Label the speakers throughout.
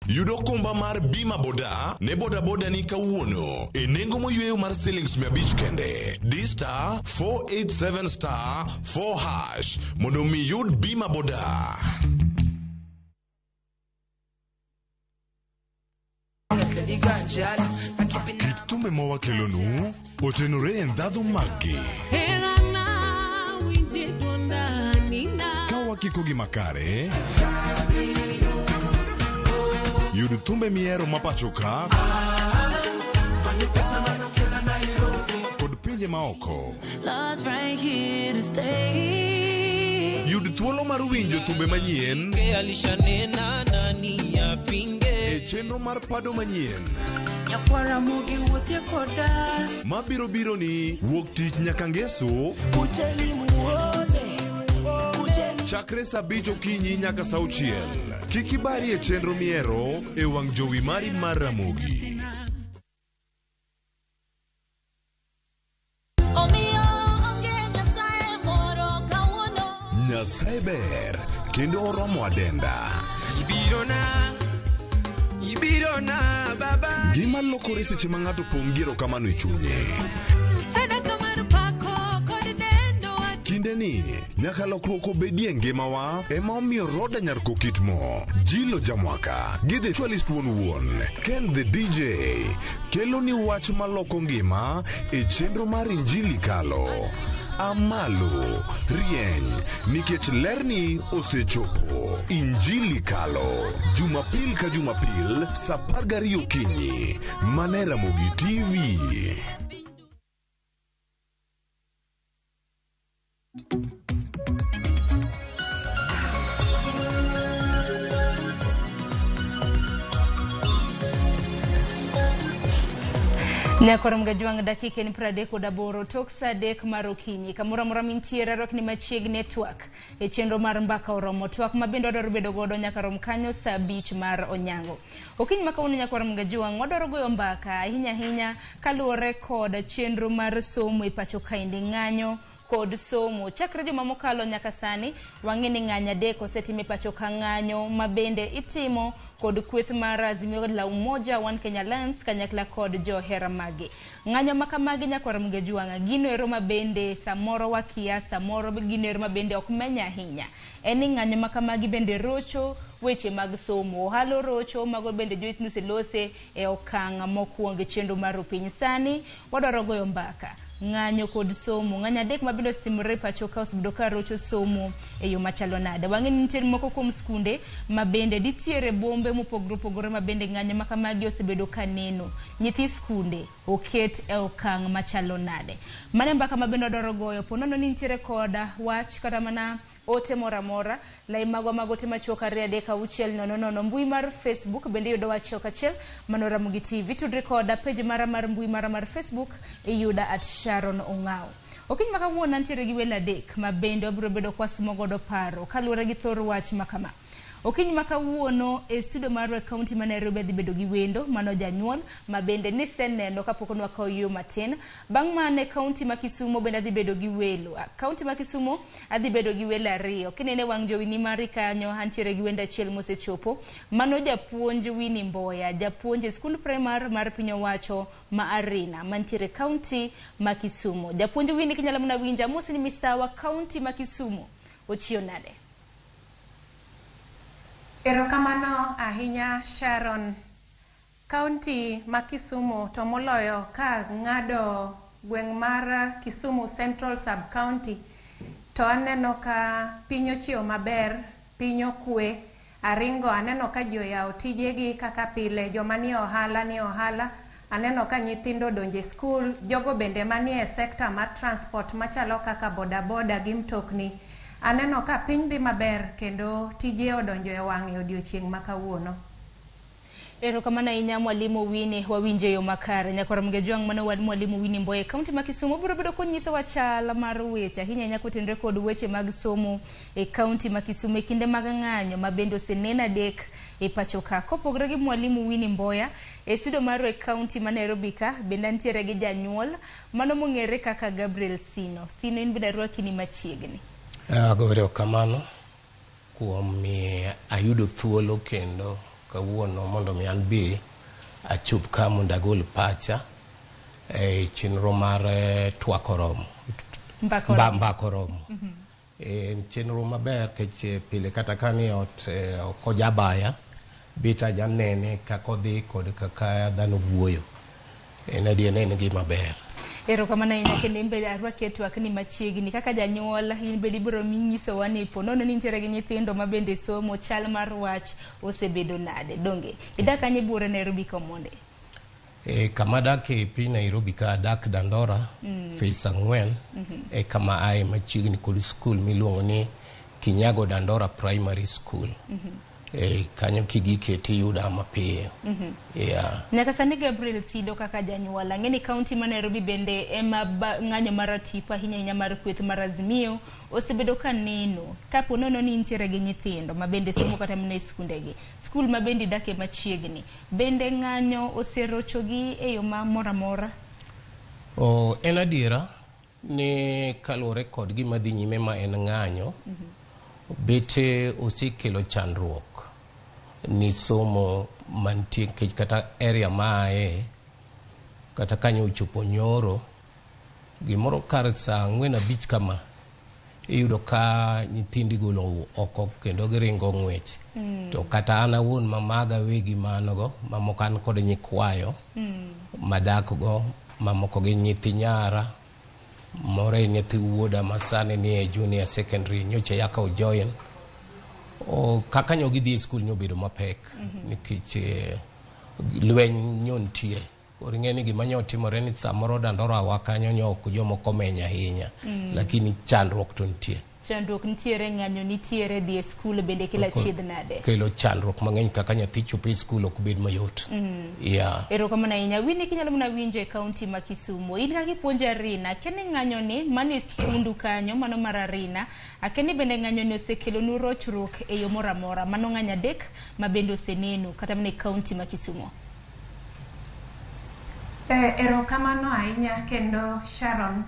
Speaker 1: Yud okumba mar Bima Boda ne bodaboda ni kawuono e nengo moyweyo mar silings 500 kende. Di star 487 star 4 hash mondo mi yud Bima Boda. Kit thumbe ma wakelonu otenore e ndhadhu maggi. Ka wakikogi makare, yud thumbe mihero ma pacho ka kod pinje maoko.
Speaker 2: Love's right here to stay.
Speaker 1: Yud thuolo mar winjo thumbe manyien
Speaker 3: Alishanena nani apinge
Speaker 1: e chenro mar pado manyien
Speaker 4: Nyakwara mugi wuothie koda
Speaker 1: mabiro biro ni wuok tich nyaka ngeso
Speaker 4: Ujeli muone Ujeli
Speaker 1: chakre saa abich okinyi nyaka saa auchiel. Kik ibari e chenro mihero e wang' jowi mari mar Ramogi.
Speaker 2: Omiyo onge Nyasaye moro kawuono.
Speaker 1: Nyasaye ber kendo oromo adenda.
Speaker 3: Ibirona Ibirona baba
Speaker 1: Ngima lokore seche ma ng'ato pong' gi erokamano e chunye.
Speaker 2: Sadaka mar pako kod dendo
Speaker 1: Kinde ni nyaka lokruok obedie e ngimawa ema omiyo Roda Nyar Kokitmo, Jilo Jamwaka gi The Actualist wuon wuon, Ken the DJ kelo ni wach maloko ngima e chenro mar Injili Kalo. Amalo, rieny, nikech lerni osechopo. Injili Kalo, Jumapil ka Jumapil, saa 12 okinyi, mana e Ramogi TV.
Speaker 5: Nyakoro Mgajwang' dakika en 38 tok saa 3 mar okinyi. Kamoro amora mintiere arwakni machiegni e twak e chenro mar mbaka oromo. Twak ma bende wadwaro bedo godo nyaka rom kanyo saa 5 mar onyango. Okinyi ma kawuono nyakwar Mgajwang' wadwaro goyo mbaka ahinya ahinya kaluwore kod chenro mar somo e pacho kaendi ng'anyo kod somo. Chakre juma mokalo nyaka sani, wang'e ni ng'anyo adek osetim e pacho ka ng'anyo ma bende itimo kod kweth mar Azimio la Umoja One Kenya Alliance kanyakla kod johera mage. Ng'anyo ma kamagi nyakwar Mgejwang'a gino ero ma bende samoro wakia, samoro gino ero ma bende ok meny ahinya. En ni ng'anyo ma kamagi bende rocho weche mag somo. Ohala orocho, mago bende Joyce noselose e okang' mokwongo e chenro mar Rupiny. Sani wadwaro goyo mbaka ng'anyo kod somo. Ng'anyo adek ma bende osetimore e pacho ka osebedo ka rocho somo e yo machalo nade. Wang'e ni nitie moko kuom skunde ma bende nitiere bombe mopogore opogore ma bende ng'anyo ma kamagi osebedo ka neno. Nyithi skunde oket e okang' machalo nade. Mano e mbaka ma bende wadwaro goyo. Po nono ni nitiere koda wach kata mana ote moro amora, lai magwa mag ote machuok 2 3 6 0 0. Mbui mar Facebook bende iyudowa achiel kachiel mano Ramogi TV. Tudri koda page mara mar mbui mara mar Facebook iyuda at Sharon Ong'aw. Okinyi ma kawuono antiere gi welo adek ma bende wabiro bedo kwasumo godo paro kaluwore gi thor wach ma kama. Okinyi ma kawuono e studio marwa e kaunti ma Nairobi adhi bedo gi wendo mano janyuol ma bende niseneno kapok nwakawo yueyo matin. Bang' mano e kaunti ma Kisumo bende adhi bedo gi welo. Kaunti ma Kisumo adhi bedo gi welo ariyo. Kinene wang' jowi ni mari kanyo antiere gi wendo achiel mosechopo. Mano japuonj Winnie Mboya, japuonj e skund primar mar piny owacho ma Arina mantiere kaunti ma Kisumo. Japuonj Winnie kinyalo mana winja amosi ni misawa kaunti ma Kisumo ochiew nade?
Speaker 6: Erokamano ahinya Sharon. Kaunti ma Kisumu to moloyo ka ng'ado gweng' mar Kisumu Central Sub-County to aneno ka piny ochiew maber, piny okwe. Aringo aneno ka ji oyawo tijegi kaka pile, joma nie ohala nie ohala. Aneno ka nyithindo odonjo e skul, jogo bende manie sekta mar transport machalo kaka bodaboda gi mtokni. Aneno ka piny dhi maber kendo tije odonjo e wang'e odiochieng' ma kawuono.
Speaker 5: Erokamano ahinya Mwalimu Winnie, wawinje yo makare. Nyakwar Mgejwang' mano wad Mwalimu Winnie Mboya e kaunti ma Kisumu biro bedo konyisowa chal mar weche ahinya ahinya kotenore kod weche mag somo e kaunti ma Kisumu e kinde mag ng'anyo ma bende osenen adek e pacho ka. Kopogore gi Mwalimu Winnie Mboya, e studio marwa e kaunti ma Nairobi ka bende antiere gi janyuol mano mong'ere kaka Gabriel Sino. Sino in bende arwaki ni machiegni.
Speaker 7: Ago erokamano kuom miyo ayudo thuolo kendo kawuono mondo mi an be achop ka mondo agol pacha e chenro mar twak oromo.
Speaker 5: Mbaka oromo.
Speaker 7: Mbaka oromo. En chenro maber nikech pile kata ka ni ot ok ojabaya, bet ajanene kaka odhi kod kaka dhano wuoyo. En adier ni en gima ber.
Speaker 5: Erokamano ahinya kendo in bende arwaki e twak ni machiegni. Kaka janyuol, in bende ibiro nyisowa ni po nono ni nitiere gi nyithindo ma bende somo, chal mar wach osebedo nade. Donge? Idak kanye buore Nairobi komonde?
Speaker 7: Kama adak e piny Nairobi ka adak Dandora, Phase 4, e kama ae machiegni kod skul miluongo ni Kinyago Dandora Primary School. Kanyo kigike tiyuda mapiyo. Yeah.
Speaker 5: Nyaka sani Gabriel Sido kaka janyuol, ang'e ni kaunti ma Nairobi bende ema ng'anyo mar atipo ahinya ahinya mar kweth mar Azimio osebedo ka neno kapo nono ni nitiere gi nyithindo ma bende somo kata mana e skundegi. Skul ma bende idake machiegni, bende ng'anyo oserochogi e yo ma moro amora?
Speaker 7: En adiera ni kaluwore kod gima dhi nyime ma en ng'anyo, bete osekelo chandruok ni somo mantie nikech kata area ma aye kata kanyo ochopo nyoro gimoro kar saa 4:30 kama iyudo ka nyithindo igolo oko kendo giringo ng'wech. To kata an awuon ma maga wegi manogo mamoko an kod nyikwayo madak go mamoko gin nyithi nyara moro en nyathi wuoda ma sani ni e junior secondary nyocha yaka ojoin. Kaka nyo gidhi e skul nyobedo mapek nikech lweny nyo nitie. Koro ing'e ni gima nyo timore ni samoro Dandora wa kanyo nyo ok jomoko meny ahinya, lakini chandruok to nitie.
Speaker 5: Chandruok nitiere, ng'anyo nitiere, dhi e skul bende kila chiedh nade.
Speaker 7: Kelo chandruok mang'eny kaka nyathi chopo e skul ok bed mayot. Yeah.
Speaker 5: Erokamano ahinya. Winnie kinyalo mana winjo e kaunti ma Kisumu. In kaka ipuonjo Arina, akia ni ng'anyo ni mano e skundu kanyo, mano mar Arina. Akia ni bende ng'anyo ni osekelonu rochruok e yo moro amora. Mano ng'anyo 3 ma bende oseneno kata mana e kaunti ma Kisumu.
Speaker 6: Erokamano ahinya kendo Sharon.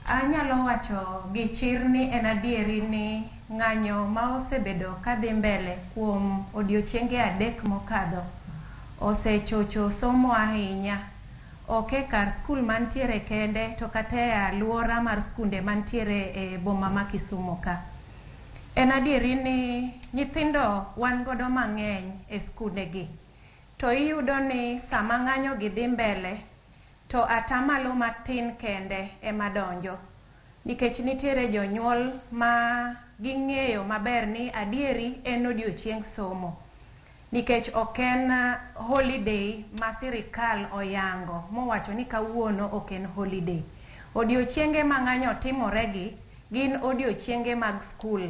Speaker 6: Anyalo wacho gi chir ni en adieri ni ng'anyo ma osebedo kadhi mbele kuom odiochienge 3 mokadho osechocho somo ahinya. Ok e kar skul mantiere kende to kata e alwora mar skunde mantiere e boma ma Kisumu ka. En adieri ni nyithindo wan godo mang'eny e skundegi. To iyudo ni sama ng'anyo gi dhi mbele to atamalo matin kende ema donjo. Nikech nitiere jonyuol ma ging'eyo maber ni adieri en odiochieng' somo. Nikech ok en holiday ma sirikal oyango mowacho ni kawuono ok en holiday. Odiochienge ma ng'anyo timoregi gin odiochienge mag skul.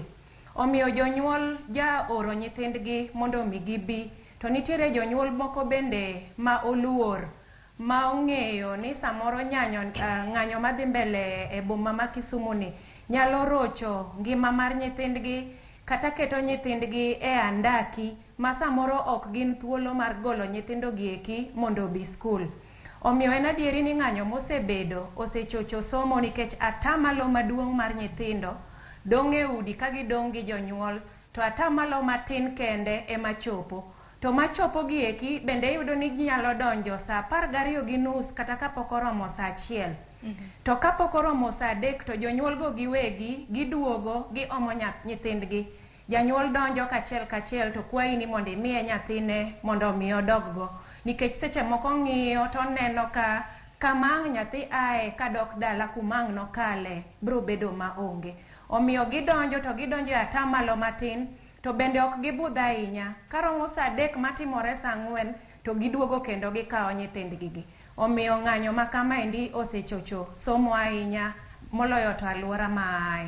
Speaker 6: Omiyo jonyuol jaoro nyithindgi mondo mi gibi. To nitiere jonyuol moko bende ma oluor ma ong'eyo ni samoro ng'anyo madhi mbele e boma ma Kisumu ni nyalo rocho ngima mar nyithindgi kata keto nyithindgi e andaki ma samoro ok gin thuolo mar golo nyithindo gi eki mondo obi skul. Omiyo en adieri ni ng'anyo mosebedo osechocho somo nikech atamalo maduong' mar nyithindo dong' e udi ka gidong' gi jonyuol to atamalo matin kende ema chopo. To machopo gi eki bende iyudo ni ginyalo donjo saa 12:30 kata kapok oromo saa 1. To kapok oromo saa 3 to jonyuol go giwegi giduogo giomo nyithindgi. Janyuol donjo kachiel kachiel to kwayi ni mondo imiye nyathine mondo omi odoggo. Nikech seche moko ng'iyo to oneno ka kama ang' nyathi ae kadok dala kuma ang' nokale biro bedo maonge. Omiyo gidonjo to gidonjo e atamalo matin to bende ok gibudh ahinya. Karomo saa 3 matimore saa 4 to giduogo kendo gikawo nyithindgi gi. Omiyo ng'anyo ma kamaendi osechocho somo ahinya moloyo to alwora ma ae.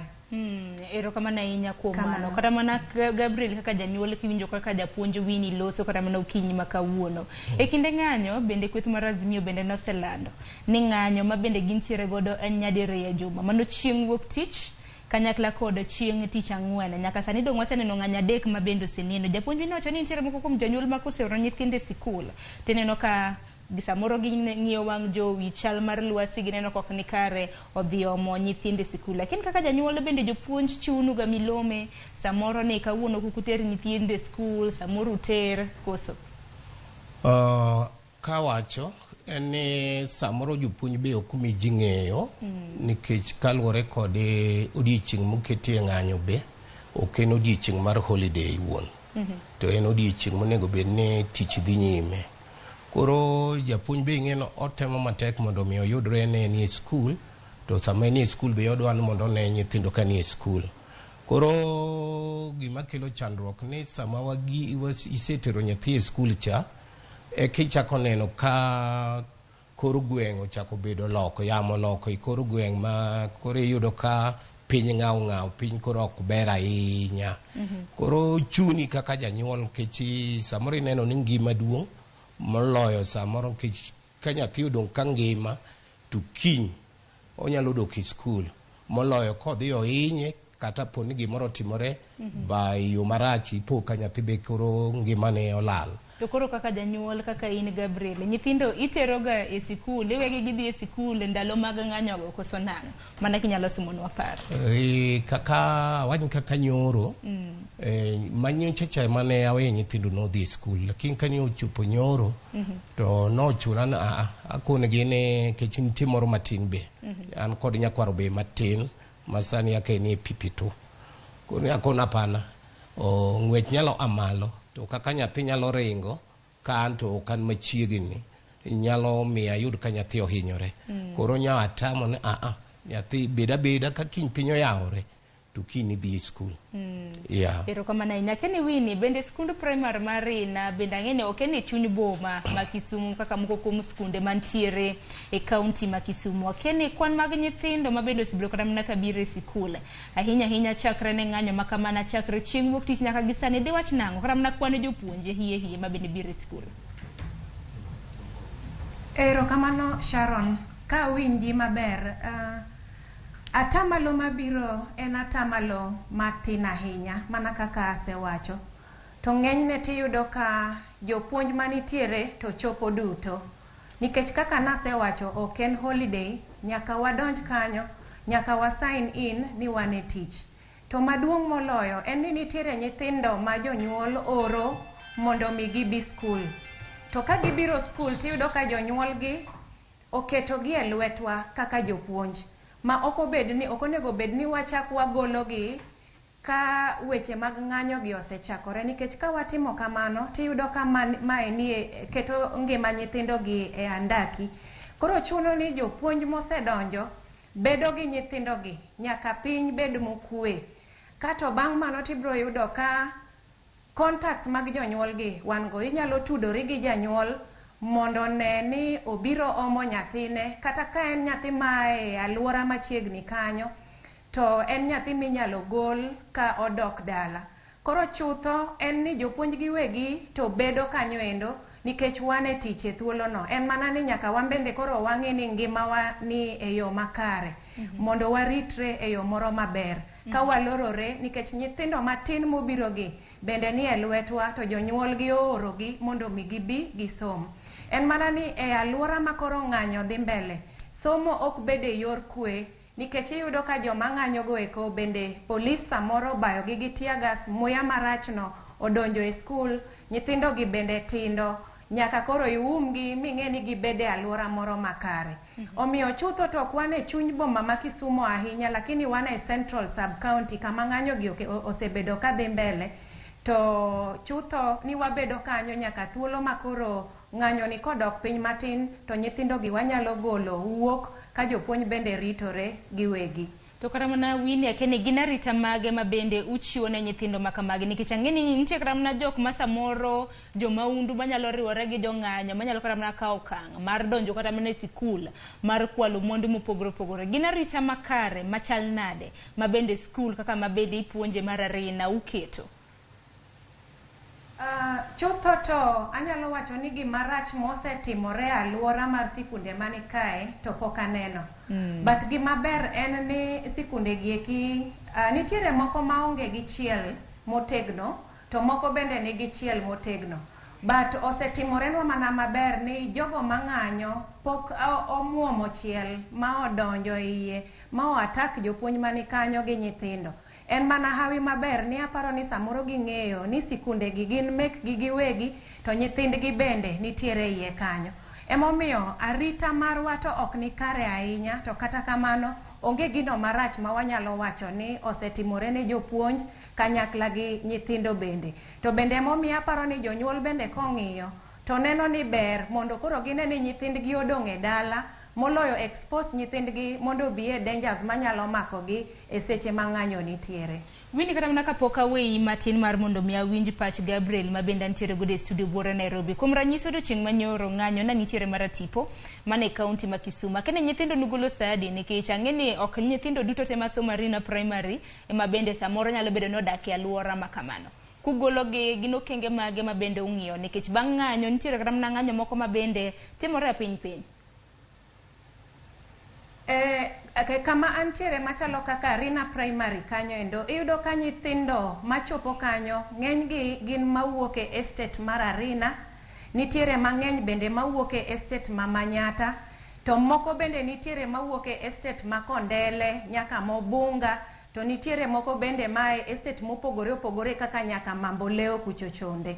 Speaker 5: Erokamano ahinya kuom mano. Kata mana Gabriel kaka janyuol kiwinjo kaka japuonj Winnie loso kata mana okinyi ma kawuono. E kinde ng'anyo bende kweth mar Azimio bende noselando ni ng'anyo ma bende gintiere godo en nyadiriyo e juma. Mano chieng' wuok tich kanyakla kod chieng' tich ang'wen. Nyaka sani dong' waseneno ng'anyo 3 ma bende oseneno. Japuonj Winnie owacho ni nitiere moko kuom jonyuol ma koseoro nyithindo e sikul tineno ka Samoro ging'iyo wang' jowi, chal mar lwasi gineno kok ni kare, odhi omo nyithindo e sikul. Lakini kaka janyuol bende jopuonj chunuga milome samoro ni kawuono kik uter nyithindo e skul, samoro uter koso.
Speaker 7: Kawacho en ni samoro jopuonj be ok omi ji ng'eyo nikech kaluwore kod odiechieng' moketie ng'anyo be ok en odiechieng' mar holiday wuon, to en odiechieng' monego bed ni tich dhi nyime. Koro japuonj be ing'e ni otemo matek mondo mi oyudre ni en e skul, to sama en e skul be odwa ni mondo one nyithindo ka ni e skul. Koro gima kelo chandruok ni sama wagi isetero nyathi e skul cha, eka ichako neno ka kor gweng' ochako bedo loko, yamo loko e kor gweng' ma koro iyudo ka piny ng'aw ng'aw, piny koro ok ber ahinya. Koro chuni kaka janyuol nikech samoro ineno ni ngima duong' moloyo samoro, nikech ka nyathi odong' ka ngima to kiny onyalo dok e skul moloyo kodhi ohinye kata po ni gimoro otimore ba e yo marach, ipo ka nyathi be koro ngimane olal.
Speaker 5: To koro kaka janyuol, kaka in Gabriel, nyithindo iteroga e sikul, iwegi gidhi e sikul ndalo mag ng'anyogo koso nang'o? Mana kinyalo simonwa paro.
Speaker 7: Kaka awach kaka nyoro, manyocha cha mane aweyo nyithindo nodhi e skul, lakini kane ochopo nyoro to nochuna ni akonegi ni nikech nitie moro matin be an kod nyakwaro be matin ma sani aka en e PP2. Koro akono hapana, ng'wech nyalo a malo to kaka nyathi nyalo ringo ka an to ok an machiegni nyalo miyo ayud ka nyathi ohinyore. Koro nya atamo ni nyathi bed abeda ka kiny piny oyawore to kiny idhi e skul. Yeah.
Speaker 5: Erokamano ahinya. Akia ni Winnie, bende skund primary mar Rina bende ang'e ni ok en e chuny boma ma Kisumu kaka moko kuom skunde mantiere e kaunti ma Kisumu. Akia ni kwan mag nyithindo ma bende osebedo kata mana kabiro e sikul ahinya ahinya chakre ne ng'anyo ma kamana chakre chieng' wuok tich nyaka gi sani, diwach nang'o? Kata mana kwan jopuonje hie hie ma bende biro e sikul.
Speaker 6: Erokamano Sharon, ka awinji maber, atamalo mabiro en atamalo matin ahinya mana kaka asewacho. To ng'enyne tiyudo ka jopuonj manitiere to chopo duto. Nikech kaka nasewacho ok en holiday, nyaka wadonj kanyo, nyaka wa sign in ni wan e tich. To maduong' moloyo en ni nitiere nyithindo ma jonyuol oro mondo mi gibi skul. To ka gibiro skul tiyudo ka jonyuolgi oketogi e lwetwa kaka jopuonj. Ma ok obed ni ok onego bed ni wachak wagologi ka weche mag ng'anyo gi osechakore, nikech ka watimo kamano tiyudo ka maeni keto ngima nyithindo gi e andaki. Koro chuno ni jopuonj mosedonjo bedo gi nyithindo gi nyaka piny bed mokwe. Kato bang' mano tibiro yudo ka contact mag jonyuol gi wan go, inyalo tudori gi janyuol mondo one ni obiro omo nyathine, kata ka en nyathi mae alwora machiegni kanyo to en nyathi minyalo gol ka odok dala. Koro chutho en ni jopuonj giwegi to bedo kanyo endo nikech wan e tich e thuolono. En mana ni nyaka wan bende koro wang'e ni ngimawa ni e yo makare mondo waritre e yo moro maber. Ka walorore nikech nyithindo matin mobiro gi bende ni e lwetwa to jonyuol gi oorogi mondo mi gibi gisom. En mana ni e alwora ma koro ng'anyo dhi mbele, somo ok bed e yor kwe nikech iyudo ka joma ng'anyo go eko bende polis samoro obayogi gi tear gas, muya marachno odonjo e skul, nyithindo gi bende tindo, nyaka koro iumgi ming'e ni gibedo e alwora moro makare. Omiyo chutho to ok wan e chuny boma ma Kisumu ahinya, lakini wan e Central Sub-County kama ng'anyo gi osebedo kadhi mbele. To chutho ni wabedo kanyo nyaka thuolo ma koro ng'anyo ni kodok piny matin to nyithindo gi wanyalo golo wuok ka jopuonj bende ritore giwegi.
Speaker 5: To kata mana Winnie, akia ni gin arita mage ma bende uchiwo ne nyithindo ma kamagi, nikech ang'e ni nitie kata mana jok ma samoro jomaundu manyalo riwore gi jong'anyo manyalo kata mana kawo okang' mar donjo kata mana e sikul mar kwalo mwandu mopogore opogore. Gin arita makare machal nade ma bende skul kaka ma bende ipuonje mar Arina uketo?
Speaker 6: Chutho to anyalo wacho ni gima rach mosetimore e alwora mar sikunde mani kae to pok aneno. But gima ber en ni sikunde gi eki nitiere moko maonge gi chiel motegno to moko bende nigi chiel motegno. But osetimorenwa mana maber ni jogo mang'anyo pok omuomo chiel ma odonjo iye ma o attack jopuonj mani kanyo gi nyithindo. En mana hawi maber ni aparo ni samoro ging'eyo ni sikunde gi gin mekgi giwegi to nyithindgi bende nitiere iye kanyo. Emomiyo arita marwa to ok ni kare ahinya, to kata kamano onge gino marach ma wanyalo wacho ni osetimore ne jopuonj kanyakla gi nyithindo bende. To bende emomiyo aparo ni jonyuol bende kong'iyo to neno ni ber mondo koro gine ni nyithindgi odong' e dala moloyo expose nyithindgi mondo obi e dangers manyalo makogi e seche ma ng'anyo nitiere.
Speaker 5: Winnie, kata mana kapok aweyi matin mar mondo mi awinj pach Gabriel ma bende antiere godo e studio buore Nairobi. Kuom ranyisi odiochieng' manyoro ng'anyo na nitiere maratipo mana e kaunti ma Kisumu. Akia ni nyithindo nugolo saa adi nikech ang'e ni ok nyithindo duto te masomo Arina Primary ema bende samoro nyalo bedo ni odak e aluora ma kamano. Kugologi gin okenge mage ma bende ung'iyo nikech bang' ng'anyo nitiere kata mana ng'anyo moko ma bende timore e piny piny.
Speaker 6: Kama antiere machalo kaka Arina Primary kanyo endo, iyudo ka nyithindo machopo kanyo ng'enygi gin mawuok e estate mar Arina, nitiere mang'eny bende mawuok e estate ma Manyata, to moko bende nitiere mawuok e estate ma Kondele nyaka Mobunga, to nitiere moko bende mae estate mopogore opogore kaka nyaka Mamboleo kuchochonde.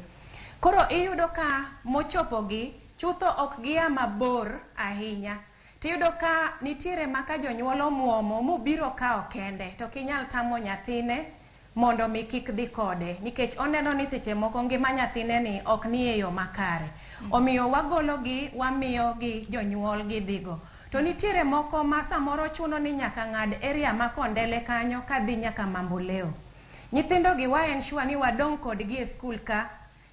Speaker 6: Koro iyudo ka mochopogi chutho ok gia mabor ahinya. Tiyudo ka nitiere ma ka jonyuol omuomo mobiro kawo kende to ok inyal tamo nyathine mondo mi kik dhi kode nikech oneno ni seche moko ngima nyathine ni ok ni e yo makare. Omiyo wagologi wamiyogi jonyuol gidhigo. To nitiere moko ma samoro chuno ni nyaka ng'ad area ma Kondele kanyo kadhi nyaka Mamboleo. Nyithindo gi wa ensure ni wadong' kodgi e skul ka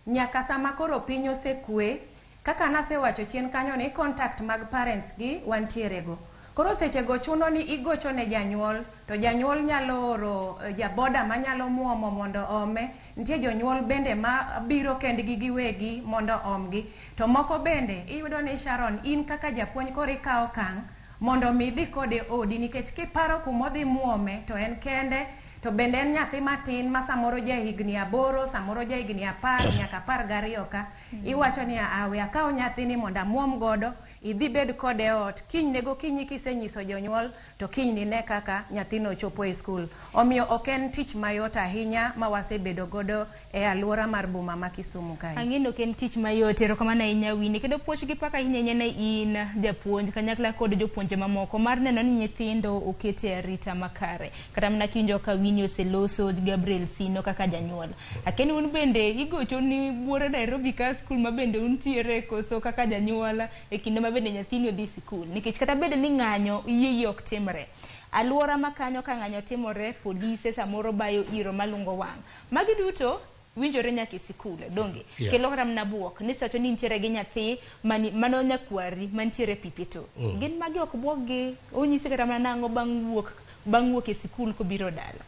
Speaker 6: nyaka sama koro piny osekwe. Kaka nasewacho chien kanyo ni contact mag parents gi wantiere go. Koro seche go chuno ni igocho ne janyuol, to janyuol nyalo oro jaboda manyalo muomo mondo ome. Nitie jonyuol bende ma biro kendgi giwegi mondo omgi. To moko bende iyudo ni Sharon, in kaka japuonj koro ikawo okang' mondo mi idhi kode odi, nikech kiparo kumodhi muome to en kende, to bende en nyathi matin ma samoro ja higni 8, samoro ja higni 10 nyaka 12 ka. Iwacho ni we akaw nyathini mondo amuom godo, idhi bed kode e ot. Kinyne gokinyi kisenyiso jonyuol, to kiny nine kaka nyathino ochopo e skul. Omiyo ok en tich mayot ahinya ma wasebedo godo e aluora mar boma ma Kisumu kae.
Speaker 5: Ang'e ni ok en tich mayot, erokamano ahinya Winnie. Kendo puoch gi pak ahinya ahinya ne in japuonj kanyakla kod jopuonje mamoko mar neno ni nyithindo oket e arita makare. Kata mana kiwinjo ka Winnie oseloso Gabriel Sino kaka janyuol. Akia ni un bende igocho ni buore Nairobi ka skul ma bende untiere koso kaka janyuol e kinde ma bende nyathini odhi sikul. Nikech kata bed ni ng'anyo yie ok timre. Aluora ma kanyo ka ng'anyo timore, polise samoro bayo iro malungo wang'. Magi duto winjore nyaka e sikul, donge?
Speaker 7: Yeah.
Speaker 5: Kelo kata mana buok ni sacho ni nitiere gi nyathi mani, mano nyakwari mantiere PP2. Gin magi ok buok gi, onyisi kata mana nang'o bang' wuok e sikul kobiro dala.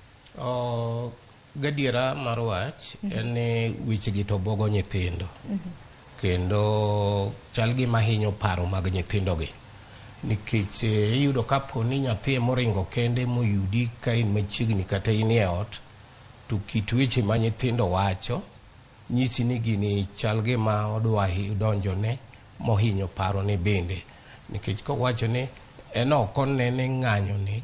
Speaker 7: Gadiera mar wach en ni wechegi to buogo nyithindo. Kendo chal gima hinyo paro mag nyithindogi. Nikech iyudo kapo ni nyathi emoringo kende moyudi ka in machiegni kata in e ot, to kit weche ma nyithindo wacho nyisi ni gini chal gima odwa donjone mohinyo parone bende. Nikech kowacho ni en ok onene ng'anyo ni,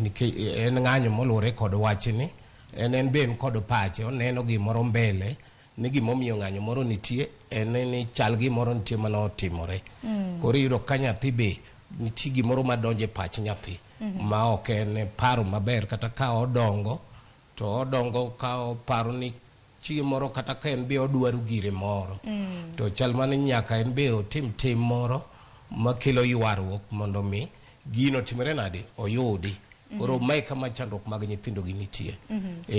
Speaker 7: nikech en ng'anyo moluwore kod wachni, en be en kod pache, oneno gimoro mbele ni gimomiyo ng'anyo moro nitie, en ni chal gimoro nitie manotimore. Koro iyudo ka nyathi be nitie gimoro madonjo e pach nyathi ma ok en paro maber, kata ka odongo to odongo ka oparo ni chieng' moro kata ka en be odwaro gire moro. To chal mana ni nyaka en be otim tim moro makelo ywaruok mondo mi gino timre nade oyudi. Koro mae kama chandruok mag nyithindo gi nitie.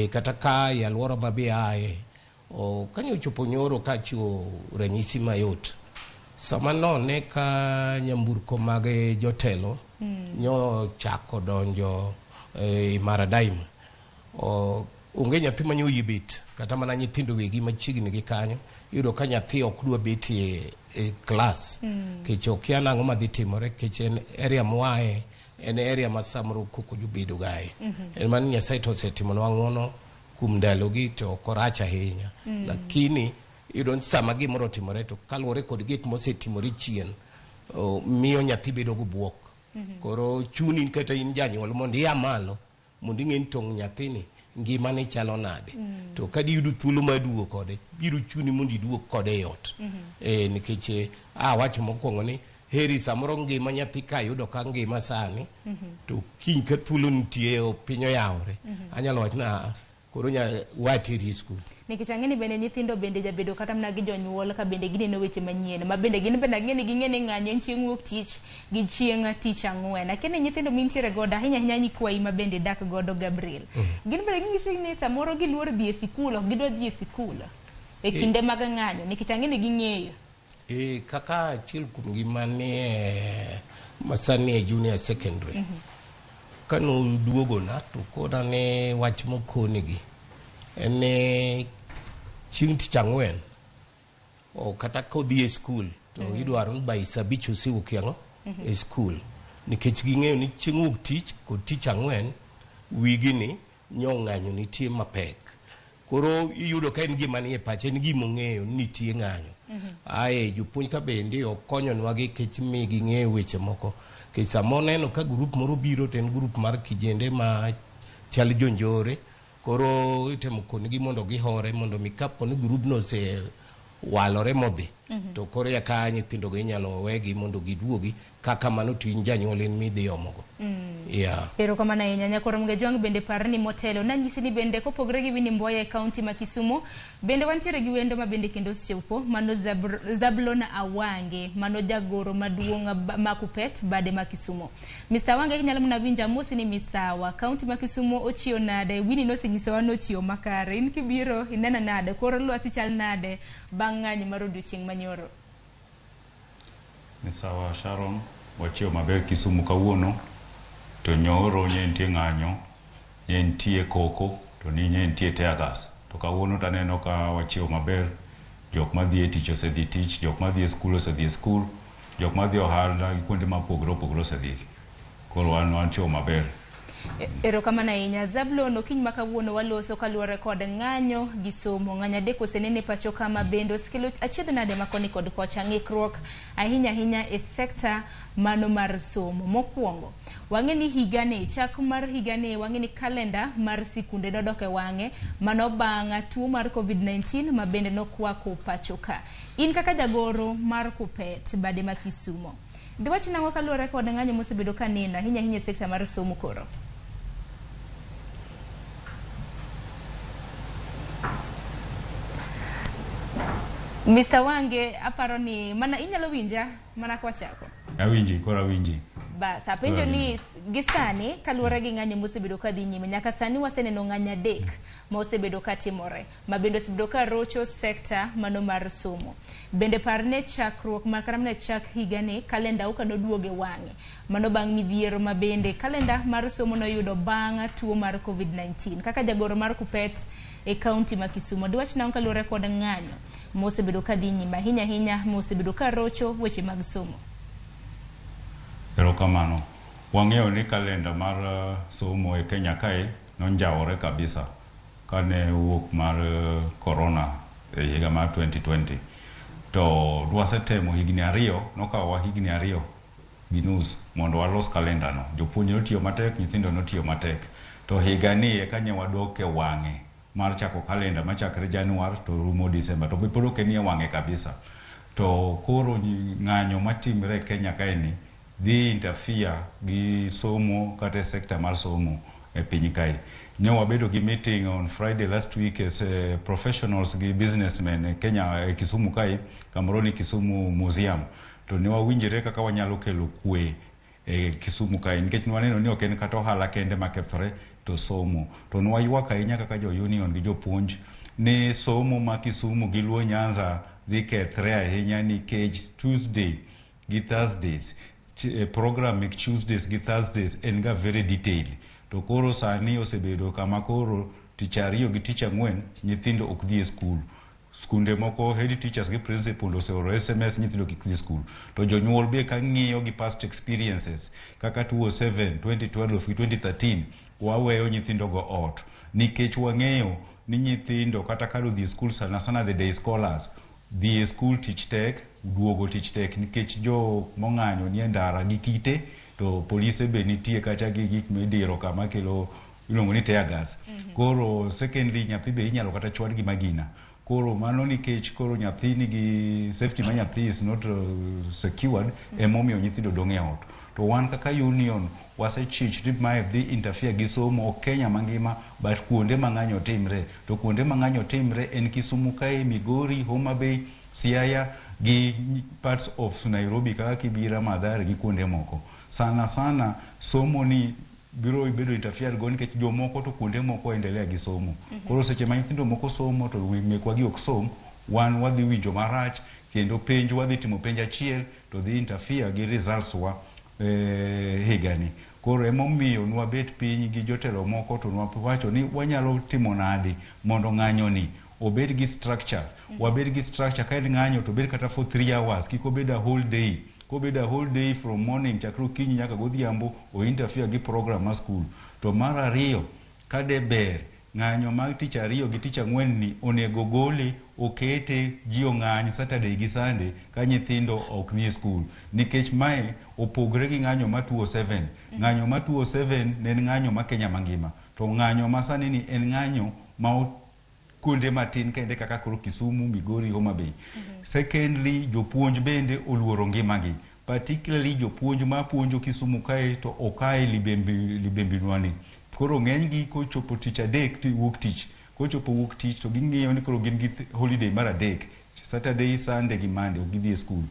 Speaker 7: Kata ka e aluora ma be aye, kanyo ochopo nyoro kachiwo ranyisi mayot. Sama none ka nyamburko mag jotelo nyo chako donjo e Maradaim, onge nyathi manyo oyie bet, kata mana nyithindo wegi machiegni gi kanyo, iyudo ka nyathi ok dwa bet e klas. Kech okia nang'o madhi timore, kech en area moaye, en area ma samoro koko jobedo gae. En mana ni Nyasaye to osetimonwa ng'uono kuom ndalogi to ok orach ahinya. Lakini Iyudo ni sama gimoro otimore to kaluwore kod gik mosetimore chien, miyo nyathi bedo gi buok. Koro chuni kata in janyuol mondo ia malo mondo ing'e ni tong' nyathini ngimane chalo nade. To ka diyudo thuolo mar duogo kode, biro chuni mondo iduog kode e ot. Nikech awacho mokwongo ni heri samoro ngima nyathi ka yudo ka ngima sani, to kiny ka thuolo nitie piny oyawore, anyalo wacho ni koro wateri e skul.
Speaker 5: Nikech ang'e ni bende nyithindo bende jabedo kata mana gi jonyuol ka bende gineno weche manyien ma bende gin bende ang'e ni ging'e ni ng'anyo en chieng' wuok tich gi chieng' tich ang'wen. Akia ni nyithindo mintiere godo ahinya ahinya nyikwayi ma bende dak godo Gabriel. Gin bende ging'isi ni samoro giluor dhi e sikul, ok gidwa dhi e sikul e kinde mag ng'anyo nikech ang'e ni ging'eyo.
Speaker 7: Kaka achiel kuom gima nie masani e junior secondary. Kanoduogona to kona ne wach mokonigi en ni chieng' tich ang'wen o kata kodhi e skul to idwaro ni by saa abich osewuok ang'o e skul, nikech ging'eyo ni chieng' wuok tich kod tich ang'wen wigini nyo ng'anyo nitie mapek. Koro iyudo ka en gima nie pache, en gima ong'eyo ni nitie ng'anyo. Ae jopuonj ka bende okonyonwa gi kech mi ging'eyo weche moko. Nikech sama oneno ka grup moro biro to en grup mar kijende ma chal jonjore, koro itemo konigi mondo gihore mondo mi kapo ni grubno osewalore modhi, to koro eka nyithindogo inyalo wegi mondo giduogi. Kaka mano to in janyuol in midhi omogo. Yeah.
Speaker 5: Erokamano ahinya. Nyakoro Mgejwang' bende par ni motelo nanyisi ni bende kopogore gi Winnie Mboya e kaunti ma Kisumu, bende wantiere gi wendo ma bende kendo osechopo, mano Zablon Awange, mano jagoro maduong' ma Kupet bade ma Kisumu. Mr. Awange inyalo mana winjo amosi ni misawa. Kaunti ma Kisumu ochiewo nade? Winnie nosenyisowa nochiewo makare. In kibiro ineno nade? Kor lwasi chal nade bang' ng'anyo mar odiochieng' manyoro?
Speaker 8: Misawa Sharon, wachiewo maber Kisumu kawuono, to nyoro ne nitie ng'anyo, ne nitie koko, to ni ne nitie tear gas. To kawuono to aneno ka wachiewo maber, jok madhi e tich osedhi tich, jok madhi e skul osedhi e skul, jok madhi ohala gi kuonde mopogore opogore osedhi. Koro wan wachiewo maber.
Speaker 5: Erokamano ahinya. Zablon, okinyi ma kawuono waloso kaluwore kod ng'anyo gi somo. Ng'anyo adek osenene pacho kama bende osekelo achiedh nade ma koni kod kocha, ng'ikruok ahinya ahinya e sekta mano mar somo. Mokwongo, wang'e ni higani, chak mar higani, wang'e ni kalenda mar sikunde nodok e wang'e, mano bang' tuo mar COVID-19 ma bende nokwako pacho ka. In kaka jagoro mar Kupet bade ma Kisumo, diwach nang'o kaluwore kod ng'anyo mosebedo ka neno ahinya ahinya e sekta mar somo koro? Mr. Wange, aparo ni mana inyalo winja mana kwachako.
Speaker 8: Awinji, koro awinji.
Speaker 5: Bas, apenjo ni gi sani kaluwore gi ng'anyo mosebedo ka dhi nyime, nyaka sani waseneno ng'anyo adek ma osebedo ka timore, ma bende osebedo ka rocho sekta mano mar somo. Bende parne chakruok mar kata mana chak higani, kalenda ka noduogo e wang'e. Mano bang' midhiero ma bende kalenda mar somo noyudo bang' tuo mar COVID-19. Kaka jagoro mar Kupet e kaunti ma Kisumu, diwach nang'o kaluwore kod ng'anyo mosebedo ka dhi nyime ahinya ahinya mosebedo ka rocho weche mag somo?
Speaker 8: Erokamano. Wang'eyo ni kalenda mar somo e Kenya kae nonjawore kabisa kane wuok mar corona e higa mar 2020. To dwasetemo higni ariyo, nokawowa higni 2.5 mondo walos kalenda no. Jopuonj notiyo matek, nyithindo notiyo matek. To higani eka ne wadok e wang'e mar chako kalenda machakre Januar to rumo Disemba. To pod ok enie wang'e kabisa. To koro ng'anyo matimre e Kenya kae ni dhi interfere gi somo kata e sekta mar somo e piny kae. Ne wabedo gi meeting on Friday last week as professionals gi businessmen e Kenya, e Kisumu kae, kamoro ni Kisumu Museum. To ne wawinjore kaka wanyalo kelo kwe e Kisumu kae, nikech ne waneno ni ok en kata ohala kende makethore to somo. To ne waywak ahinya kaka jo union gi jopuonj ni somo ma Kisumu gi Luo Nyanza dhi kethre ahinya nikech Tuesday gi Thursdays, program mek Tuesdays gi Thursdays en ga very detailed. To koro sani osebedo kama koro tich ariyo gi tich ang'wen nyithindo ok dhi e skul. Skunde moko head teachers gi principal oseoro SMS nyithindo kik dhi skul. To jonyuol be ka ng'iyo gi past experiences kaka 2007, 2012 gi 2013 waweyo nyithindo go ot nikech wang'eyo ni nyithindo kata ka odhi e skul sana sana the day scholars Dhi e skul tich tek, duogo tich tek nikech jo mong'anyo nie ndara gi kite to polise be nitie kacha gi gik midiro kama kelo iluongo ni tear gas. Koro secondly nyathi be inyalo kata chwad gi magina. Koro mano nikech koro nyathi nigi safety ma nyathi is not secured emomiyo nyithindo dong' e ot. To wan kaka union wasechich ni mae dhi interfere gi somo ok Kenya mangima but kuonde ma ng'anyo timre. To kuonde ma ng'anyo timre en Kisumu kae, Migori, Homa Bay, Siaya gi parts of Nairobi kaka Kibera, Mathare gi kuonde moko. Sana sana somo ni biro bedo interfere go nikech jomoko to kuonde moko endelea gi somo. Koro seche ma nyithindo moko somo to mekwa gi ok som, wan wadhi winjo marach kendo penj wadhi timo penj achiel to dhi interfere gi results wa higani. Koro emomiyo nwabet piny gi jotelo moko to nwawacho ni wanyalo timo nadi mondo ng'anyo ni obed gi structure. Wabed gi structure ka en ng'anyo to obed kata for 3 hours, kik obed a whole day. Kobed a whole day from morning chakre okinyi nyaka godhiambo o interfere gi program mar school. To mar ariyo, ka de ber ng'anyo mar tich ariyo gi tich ang'wen ni onego gole okete ji ong'any Saturday gi Sunday ka nyithindo ok nie school. Nikech mae opogre gi ng'anyo ma 207. Ng'anyo ma 207 ne en ng'anyo ma Kenya mangima. To ng'anyo ma sani ni en ng'anyo ma kuonde matin kende kaka koro Kisumu, Migori, Homa Bay. Secondly, jopuonj bende oluoro ngimagi. Particularly jopuonj ma puonjo Kisumu kae to okae libembinwa ni. Koro ng'enygi kochopo tich adek to wuok tich. Kochopo wuok tich to ging'iyo ni koro gin gi holiday mar adek. Saturday, Sunday gi Monday ok gidhi e school.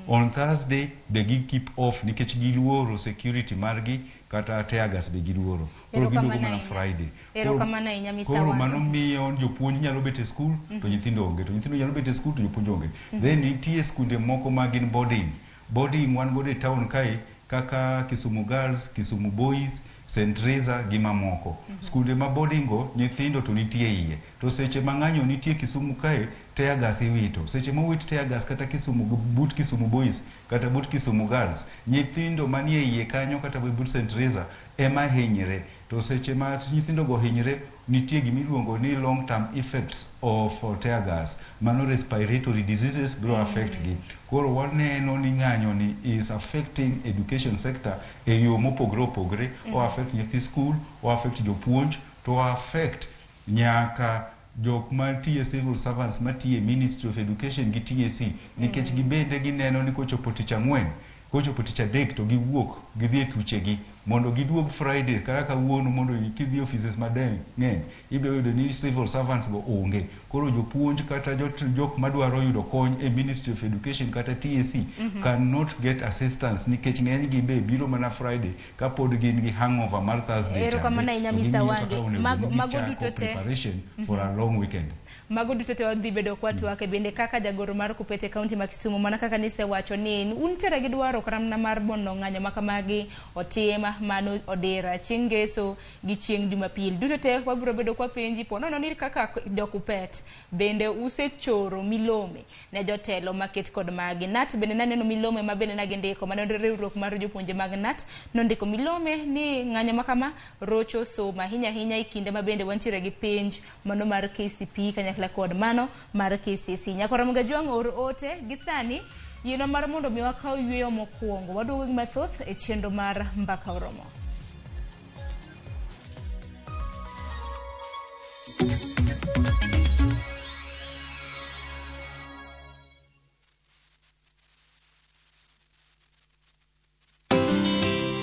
Speaker 8: On Thursday be gi keep off nikech giluoro security margi kata tear gas be giluoro. Koro giduogo mana Friday.
Speaker 5: Erokamano ahinya Mr.
Speaker 8: Koro
Speaker 5: Wanga.
Speaker 8: mano miyo jopuonj nyalo bet e school to nyithindo onge, to nyithindo nyalo bet e school to jopuonj onge. Then nitie skunde moko ma gin boarding. Boarding wan godo e town kae kaka Kisumu Girls, Kisumu Boys, St. Teresa gi mamoko. Skunde ma boarding go nyithindo to nitie iye. To seche ma ng'anyo nitie Kisumu kae, tear gas iwito. Seche mowit tear gas kata Kisumu but Kisumu Boys kata but Kisumu Girls, nyithindo manie iye kanyo kata but St. Teresa ema hinyre. To seche ma nyithindo go hinyre, nitie gimiluongo ni long term effects of tear gas. Mano respiratory diseases biro affect gi. Koro waneno ni ng'anyo ni is affecting education sector e yo mopogre opogre. O affect nyithi school, o affect jopuonj, to o affect nyaka jok mantie civil servants matiye Ministry of Education gi TSC nikech gibende gineno ni kochopo tich ang'wen kochopo tich adek to giwuok gidhi e thuchegi mondo giduog Friday kaka kawuono mondo kidhi offices mang'eny ibiro yudo ni civil servants go onge. Koro jopuonj kata jok madwaro yudo kony e Ministry of Education kata TSC cannot get assistance nikech ng'enygi be biro mana Friday kapod gin gi hangover mar Thursday.
Speaker 5: Erokamano ahinya
Speaker 8: To
Speaker 5: Mr.
Speaker 8: ging'iyo
Speaker 5: Wange.
Speaker 8: kaka onego
Speaker 5: Mago
Speaker 8: gichako
Speaker 5: duto te.
Speaker 8: preparation for a long weekend.
Speaker 5: Mago duto te wadhi bedo kwatwake bende kaka jagoro mar Kupete kaunti ma Kisumu mana kaka nisewacho ni untiere gi dwaro kata mar mondo ng'anyo ma kamagi otim mano odira chieng' ngeso gi chieng' Jumapil. Duto te wabiro bedo kwapenji po nono ni kaka jo Kupet bende usechoro milome ne jotelo maket kod magi. KNUT bende naneno milome ma bende nagindiko mano riwruok mar jopuonje mag KNUT nondiko milome ni ng'anyo ma kama rocho somo ahinya ahinya e kinde ma bende wantiere gi penj mano mar KCPE kanyakla kod mano mar KCSE. Nyakora Mugajwang' or ote gi sani yienwa mar mondo mi wakaw yueyo mokwongo. Waduogo gi mathoth e chenro mar Mbaka Oromo.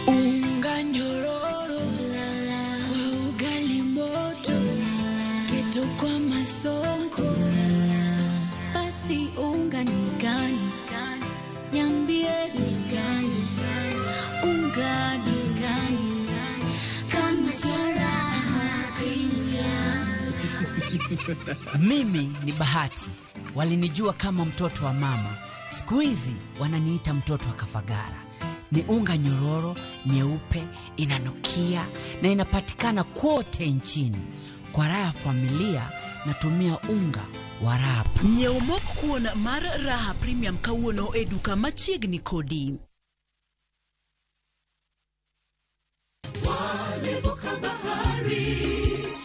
Speaker 4: Unga nyororo kwa ugali moto, keto kwa masonko, basi unga ni gani? Niambie ni gani? Unga ni gani? Kama cha Raha Premium.
Speaker 9: Mimi ni Bahati, walinijua kama mtoto wa mama, siku hizi wananiita mtoto wa Kafagara. Ni unga nyororo, nyeupe, inanukia na inapatikana kote nchini. Kwa raha ya familia natumia unga wa Raha.
Speaker 10: Nyiew mok kuon mar Raha Premium kawuono e duka machiegni kodi.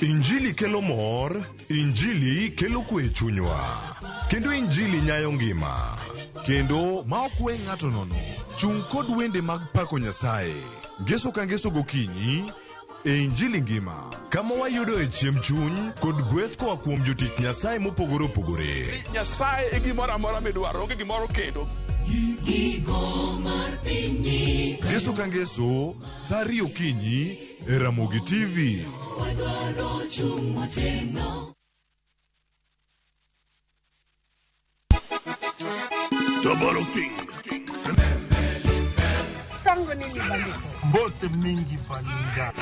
Speaker 1: Injili kelo mor, Injili kelo kwe e chunywa. Kendo Injili nyayo ngima. Kendo ma ok we ng'ato nono. Chung' kod wende mag pako Nyasaye. Ngeso ka ngeso gokinyi e Injili ngima. Kama wayudoe chiemb chuny kod gweth koa kuom jotich Nyasaye mopogore opogore.
Speaker 11: Nyasaye e gimoro amora midwaro, onge gimoro kendo.
Speaker 1: Ngeso ka ngeso, sa 2 okinyi e Ramogi TV.
Speaker 11: Double King.
Speaker 12: Sango nini bandiko?
Speaker 13: Mbote mingi baninga.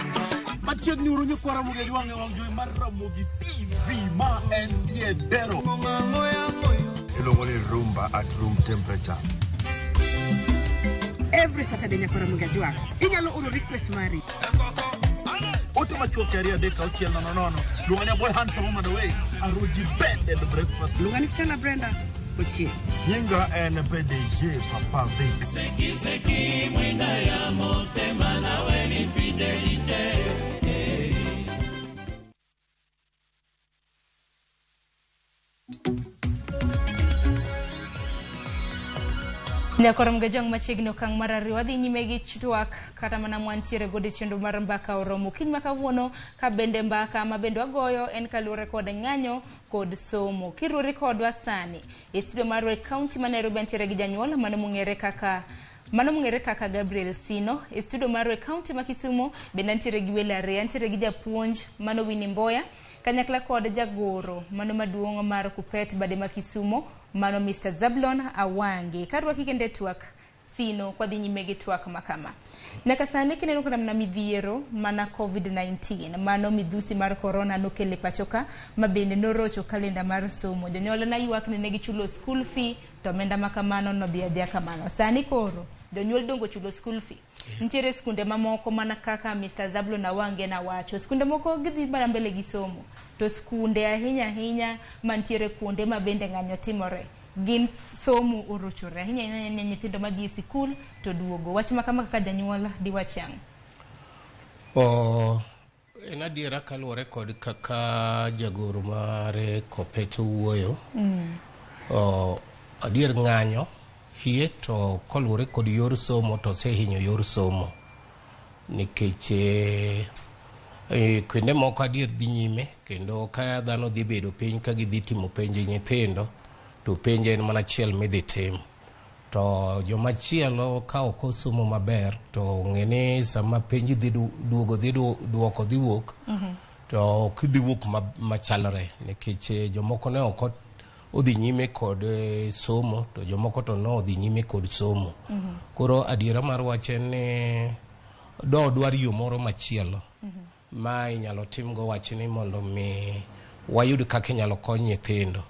Speaker 13: Machiegni uru nyikwa Ramogi Ajwang' e wang' jowi mar Ramogi TV ma entie Dero. Iluongo ni rumba at room temperature.
Speaker 12: Every Saturday nyakwa Ramogi Ajwang'. Inyalo oro request mari.
Speaker 13: Ote machuok 2 3 6 0 0. Luonga ni boy handsome on the way. Aruji bed and breakfast.
Speaker 12: Luonga ni Stella Brenda Ochieng.
Speaker 13: Nyinga en PDG Papa Vic.
Speaker 3: Seki seki mwenda ya motema nawe ni fidelite.
Speaker 5: Nyakoro Mgajwang' machiegni okang' mar ariyo wadhi nyime gi twak kata mana mwantiere godo e chenro mar mbaka oromo kiny ma kawuono ka bende mbaka ma bende wagoyo en kaluwore kod ng'anyo kod somo. Kiruori kodwa sani e studio marwa e kaunti ma Nairobi antiere gi janyuol mano mong'ere kaka Gabriel Sino. E studio marwa e kaunti ma Kisumu bende antiere gi welo ariyo, antiere gi japuonj mano Winnie Mboya kanyakla kod jagoro mano maduong' mar Kupet bade ma Kisumu mano Mr. Zablon Awange. Karwaki kende twak Sino kwa dhi nyime gi twak makama. Nyaka sani kineno kata mana midhiero mana COVID-19 mano midhusi mar corona nokele pachoka ma bende norocho kalenda mar somo. Jonyuol na ywak ni ne gichulo school fee to omenda makamano nodhi adhiya kamano. Sani koro jonyuol dongo chulo school fee. Nitiere skunde mamoko mana kaka Mr. Zablon Awange na wacho. Skunde moko gidhi mana mbele gi somo. To skunde ahinya ahinya mantiere kuonde ma bende ng'anyo timore. Gin somo orochore ahinya ahinya nyithindo madhi e sikul to duogo. Wach ma kama kaka janyuol diwach ang'o?
Speaker 7: En adiera kaluwore kod kaka jagoro mar Kopet owuoyo. Adier ng'anyo hie to koluwore kod yor somo to osehinyo yor somo nikech kuonde moko adier dhi nyime kendo ka dhano dhi bedo piny ka gidhi timo penj nyithindo to penj en mana achiel midhi tim to jomachielo ka ok osomo maber to ng'e ni sama penj dhi duogo dhi duoko dhi wuok to ok dhi wuok machalre nikech jomoko ne ok odhi nyime kod somo to jomoko to no odhi nyime kod somo. Koro adiera mar wach en ni do dwar yo moro machielo ma inyalo timgo wachni mondo mi wayud kaka inyalo kony nyithindo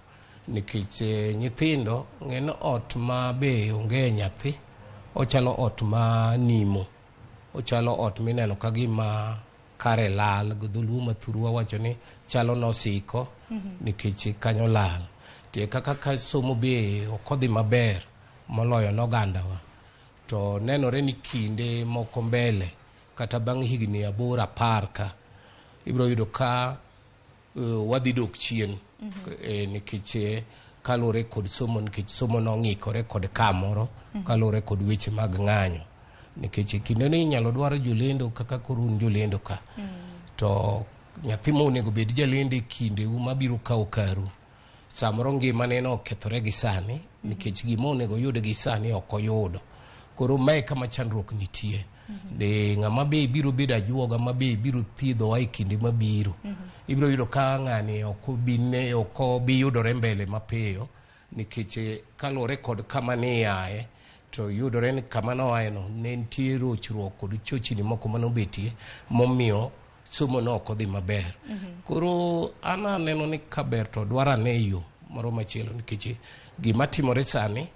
Speaker 7: nikech nyithindo ng'e ni ot ma be onge nyathi ochalo ot ma nimo, ochalo ot mineno ka gima kare lal. Gi dholuo mathurwa wacho ni chalo nosiko nikech kanyo lal. Tie kaka ka somo be ok odhi maber moloyo nogandawa to nenore ni kinde moko mbele kata bang' higni 8 10 ka ibiro yudo ka wadhi dok chien nikech kaluwore kod somo nikech somo nong'ikore kod kamoro kaluwore kod weche mag ng'anyo nikech kinde ni inyalo dwaro jolendo kaka koro un jolendo ka to nyathi monego bed jalendo e kindeu mabiro kawo karu samoro ngimane no okethore gi sani nikech gima onego oyud gi sani ok oyudo. Koro mae kama chandruok nitie. De ng'ama be biro bedo ajuoga ma be biro thiedhowa e kinde mabiro. Ibiro yudo ka ng'ani ok bi yudore mbele mapiyo nikech kaluwore kod kama ne iaye to yudore ni kama noaye no ne nitie rochruok kod chochni moko manobetie momiyo somo no ok odhi maber. Koro an aneno ni kaber to dwar ane yo moro machielo nikech gima timore sani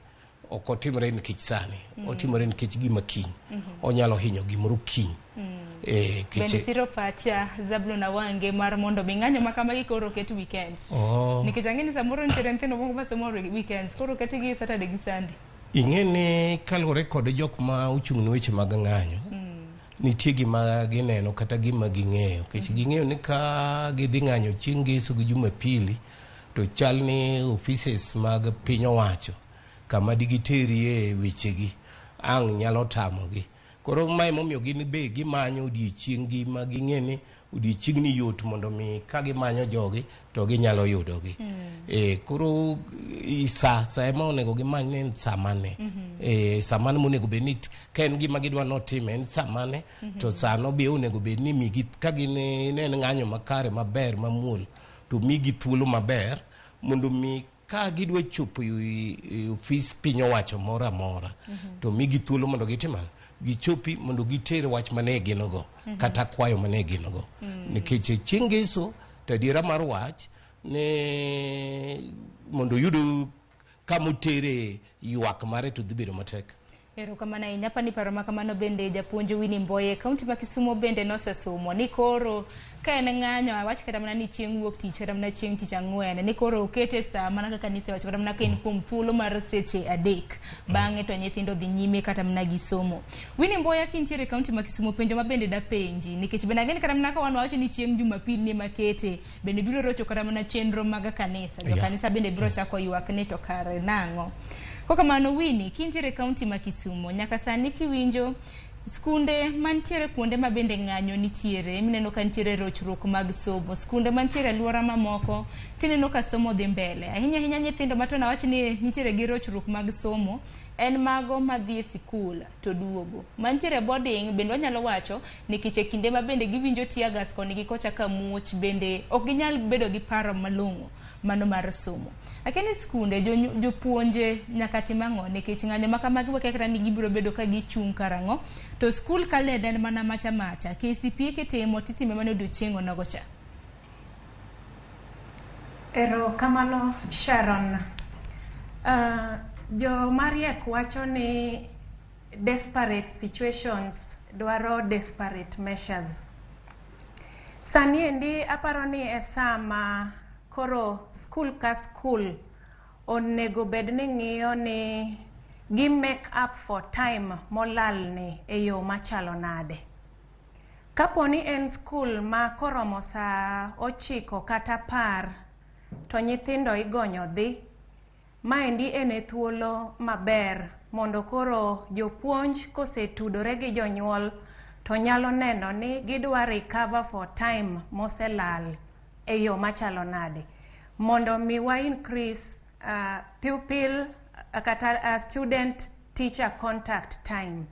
Speaker 7: ok otimore nikech sani, otimore nikech gima kiny. Onyalo hinyo gimoro kiny.
Speaker 5: Bende siro pacha Zablon Awange mar mondo mi ng'anyo ma kamagi koro ket weekends. Nikech ang'e ni samoro nitiere nyithindo moko masomo weekends koro ketgi Saturday gi Sunday.
Speaker 7: Ing'e ni kaluwore kod jok ma ochung' ne weche mag ng'anyo nitie gima gineno kata gima ging'eyo. Nikech ging'eyo ni ka gidhi ng'anyo chieng' ngeso gi Jumapili, to chal ni offices mag piny owacho kama digiterie wechegi ang' nyalo tamogi. Koro mae emomiyo gin be gimanyo odiechieng' gi ma ging'e ni odiechieng'ni yot mondo mi ka gimanyo jogi to ginyalo yudogi. Koro sa ema onego gimany ni en sa mane. Sa mane monego bed ni ka en gima gidwa notime en sa mane, to sano be onego bed ni migi ka gin ne en ng'anyo makare maber mamuol to migi thuolo maber mondo mi ka gidwa chopo e ofis piny owacho moro amora to migi thuolo mondo gitim ang'o? Gichopi mondo giter wach mane gin go kata kwayo mane gin go. Nikech chieng' ngeso to adiera mar wach ne mondo oyud kama otere ywak mare to dhi bedo matek.
Speaker 5: Erokamano ahinya. Pani paro ma kamano bende japuonj Winnie Mboye, kaunti ma Kisumu bende nosesumo ni koro ka en ng'anyo, awach kata mana ni chieng' wuok tich kata mana chieng' tich ang'wen, ni koro okete sa mana kaka nisewacho kata mana ka en kuom thuolo mar seche 3, bang'e to nyithindo dhi nyime kata mana gi somo. Winnie Mboya, kintiere e kaunti ma Kisumu, penjo ma bende dapenji nikech bende ang'e ni kata mana ka wan wawacho ni chieng' Jumapil ni makete bende biro rocho kata mana chenro mag kanisa. Jo kanisa bende biro chako ywak ni to kare nang'o. Kokamano Winnie, kintiere e kaunti ma Kisumu, nyaka sani kiwinjo skunde mantiere kuonde ma bende ng'anyo nitiere, mineno ka nitiere rochruok mag somo, skunde mantiere aluora mamoko tineno ka somo dhi mbele. Ahinya ahinya nyithindo ma to nawach ni nitiere gi rochruok mag somo en mago madhi e sikul to duogo. Mantiere boarding bende wanyalo wacho nikech e kinde ma bende giwinjo tear gas koni gi kocha ka muoch bende ok ginyal bedo gi paro malong'o mano mar somo. Akia ni skunde jopuonje nyaka tim ang'o nikech ng'anyo ma kamagi wakia kata ni gibiro bedo ka gichung' karang'o to skul kalenda en mana macha macha KCPE kitimo titime mana odiochieng' onogo cha.
Speaker 6: Erokamano Sharon. Jo mariek wacho ni desperate situations dwaro desperate measures. Sani endi aparo ni e sama koro skul ka skul onego bed ni ng'iyo ni gi make up for time molalni e yo machalo nade. Kapo ni en skul ma koromo saa 9 kata 10 to nyithindo igonyo dhi, maendi en e thuolo maber mondo koro jopuonj kosetudore gi jonyuol to nyalo neno ni gidwa recover for time moselal e yo machalo nade. Mondo mi wa increase pupil kata student teacher contact time.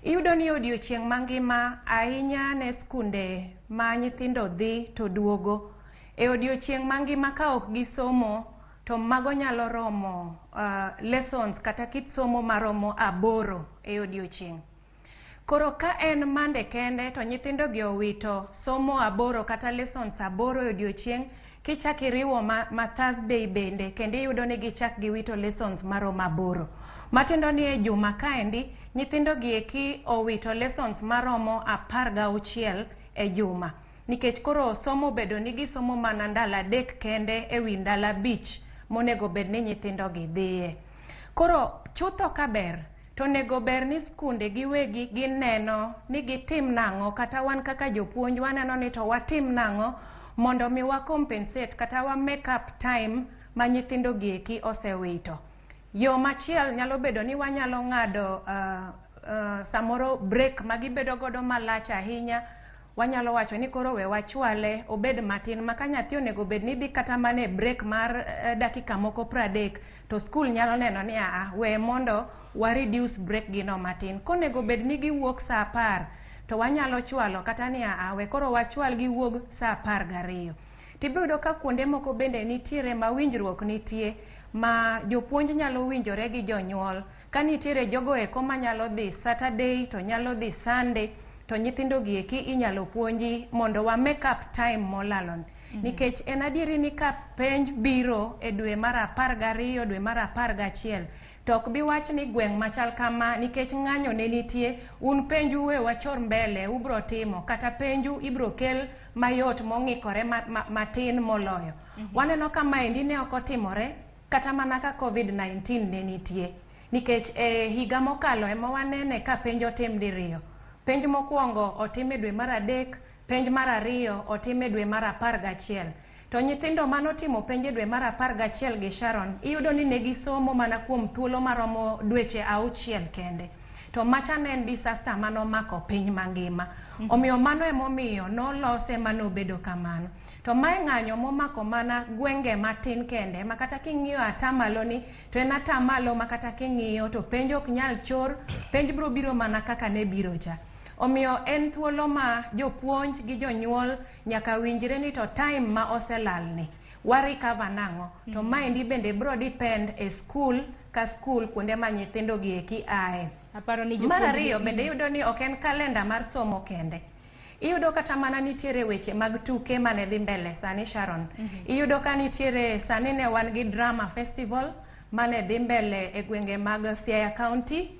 Speaker 6: Iyudo ni odiochieng' mangima ahinya ne skunde ma nyithindo dhi to duogo. E odiochieng' mangima ka ok gisomo to mago nyalo romo lessons kata kit somo maromo 8 e odiochieng'. Koro ka en Monday kende to nyithindo gi owito somo 8 kata lessons 8 e odiochieng', kichak iriwo ma Thursday bende kendo iyudo ni gichak giwito lessons maromo 8. Matiendo ni e juma kaendi nyithindo gi eki owito lessons maromo 16 e juma. Nikech koro somo bedo ni gisomo mana ndalo 3 kende e wi ndalo 5 monego bed ni nyithindo gi dhiye. Koro chutho kaber to onego ber ni skunde giwegi gineno ni gitim nang'o kata wan kaka jopuonj waneno ni to watim nang'o mondo mi wa compensate kata wa make up time ma nyithindo gi eki osewito. Yo machiel nyalo bedo ni wanyalo ng'ado samoro break ma gibedo godo malach ahinya, wanyalo wacho ni koro we wachwale obed matin ma ka nyathi onego bed ni dhi kata mana e break mar dakika moko 30 to skul nyalo neno ni aa we mondo wa reduce break gino matin. Konego bed ni giwuok saa 10 to wanyalo chwalo kata ni aa we koro wachwal giwuog saa 12. Tibiro yudo ka kuonde moko bende nitiere ma winjruok nitie ma jopuonj nyalo winjore gi jonyuol. Ka nitiere jogo eko manyalo dhi Saturday to nyalo dhi Sunday to nyithindo gi eki inyalo puonji mondo wa make up time molaloni. Nikech en adieri ni ka penj biro e dwe mar 12, dwe mar 11, to ok bi wach ni gweng' machal kama nikech ng'anyo ne nitie, un penju we wachor mbele ubro timo kata penju ibro kel mayot mong'ikore matin moloyo. Waneno ka maendi ne ok otimore kata mana ka COVID-19 ne nitie. Nikech e higa mokalo ema wanene ka penj otim diriyo. Penj mokwongo otim e dwe mar 3, penj mar 2 otim e dwe mar 11. To nyithindo manotimo penj e dwe mar 11 gi Sharon, iyudo ni ne gisomo mana kuom thuolo maromo dweche 6 kende. To macha ne en disaster manomako piny mangima. Omiyo mano emomiyo nolose manobedo kamano. To mae ng'anyo momako mana gwenge matin kende, ma kata king'iyo atamalo ni, to en atamalo ma kata king'iyo to penj ok nyal chor, penj biro biro mana kaka ne biro cha. Omiyo en thuolo ma jopuonj gi jonyuol nyaka winjre ni to time ma oselalni, wa recover nang'o. To maendi bende biro depend e school ka school kuonde ma nyithindo gi eki ae.
Speaker 5: Aparo ni
Speaker 6: Mar
Speaker 5: jopuonj
Speaker 6: 2 bende iyudo ni ok en kalenda mar somo kende. Iyudo kata mana nitiere weche mag tuke mane dhi mbele sani Sharon. Iyudo ka nitiere sani ne wan gi drama festival mane dhi mbele e gwenge mag Siaya County.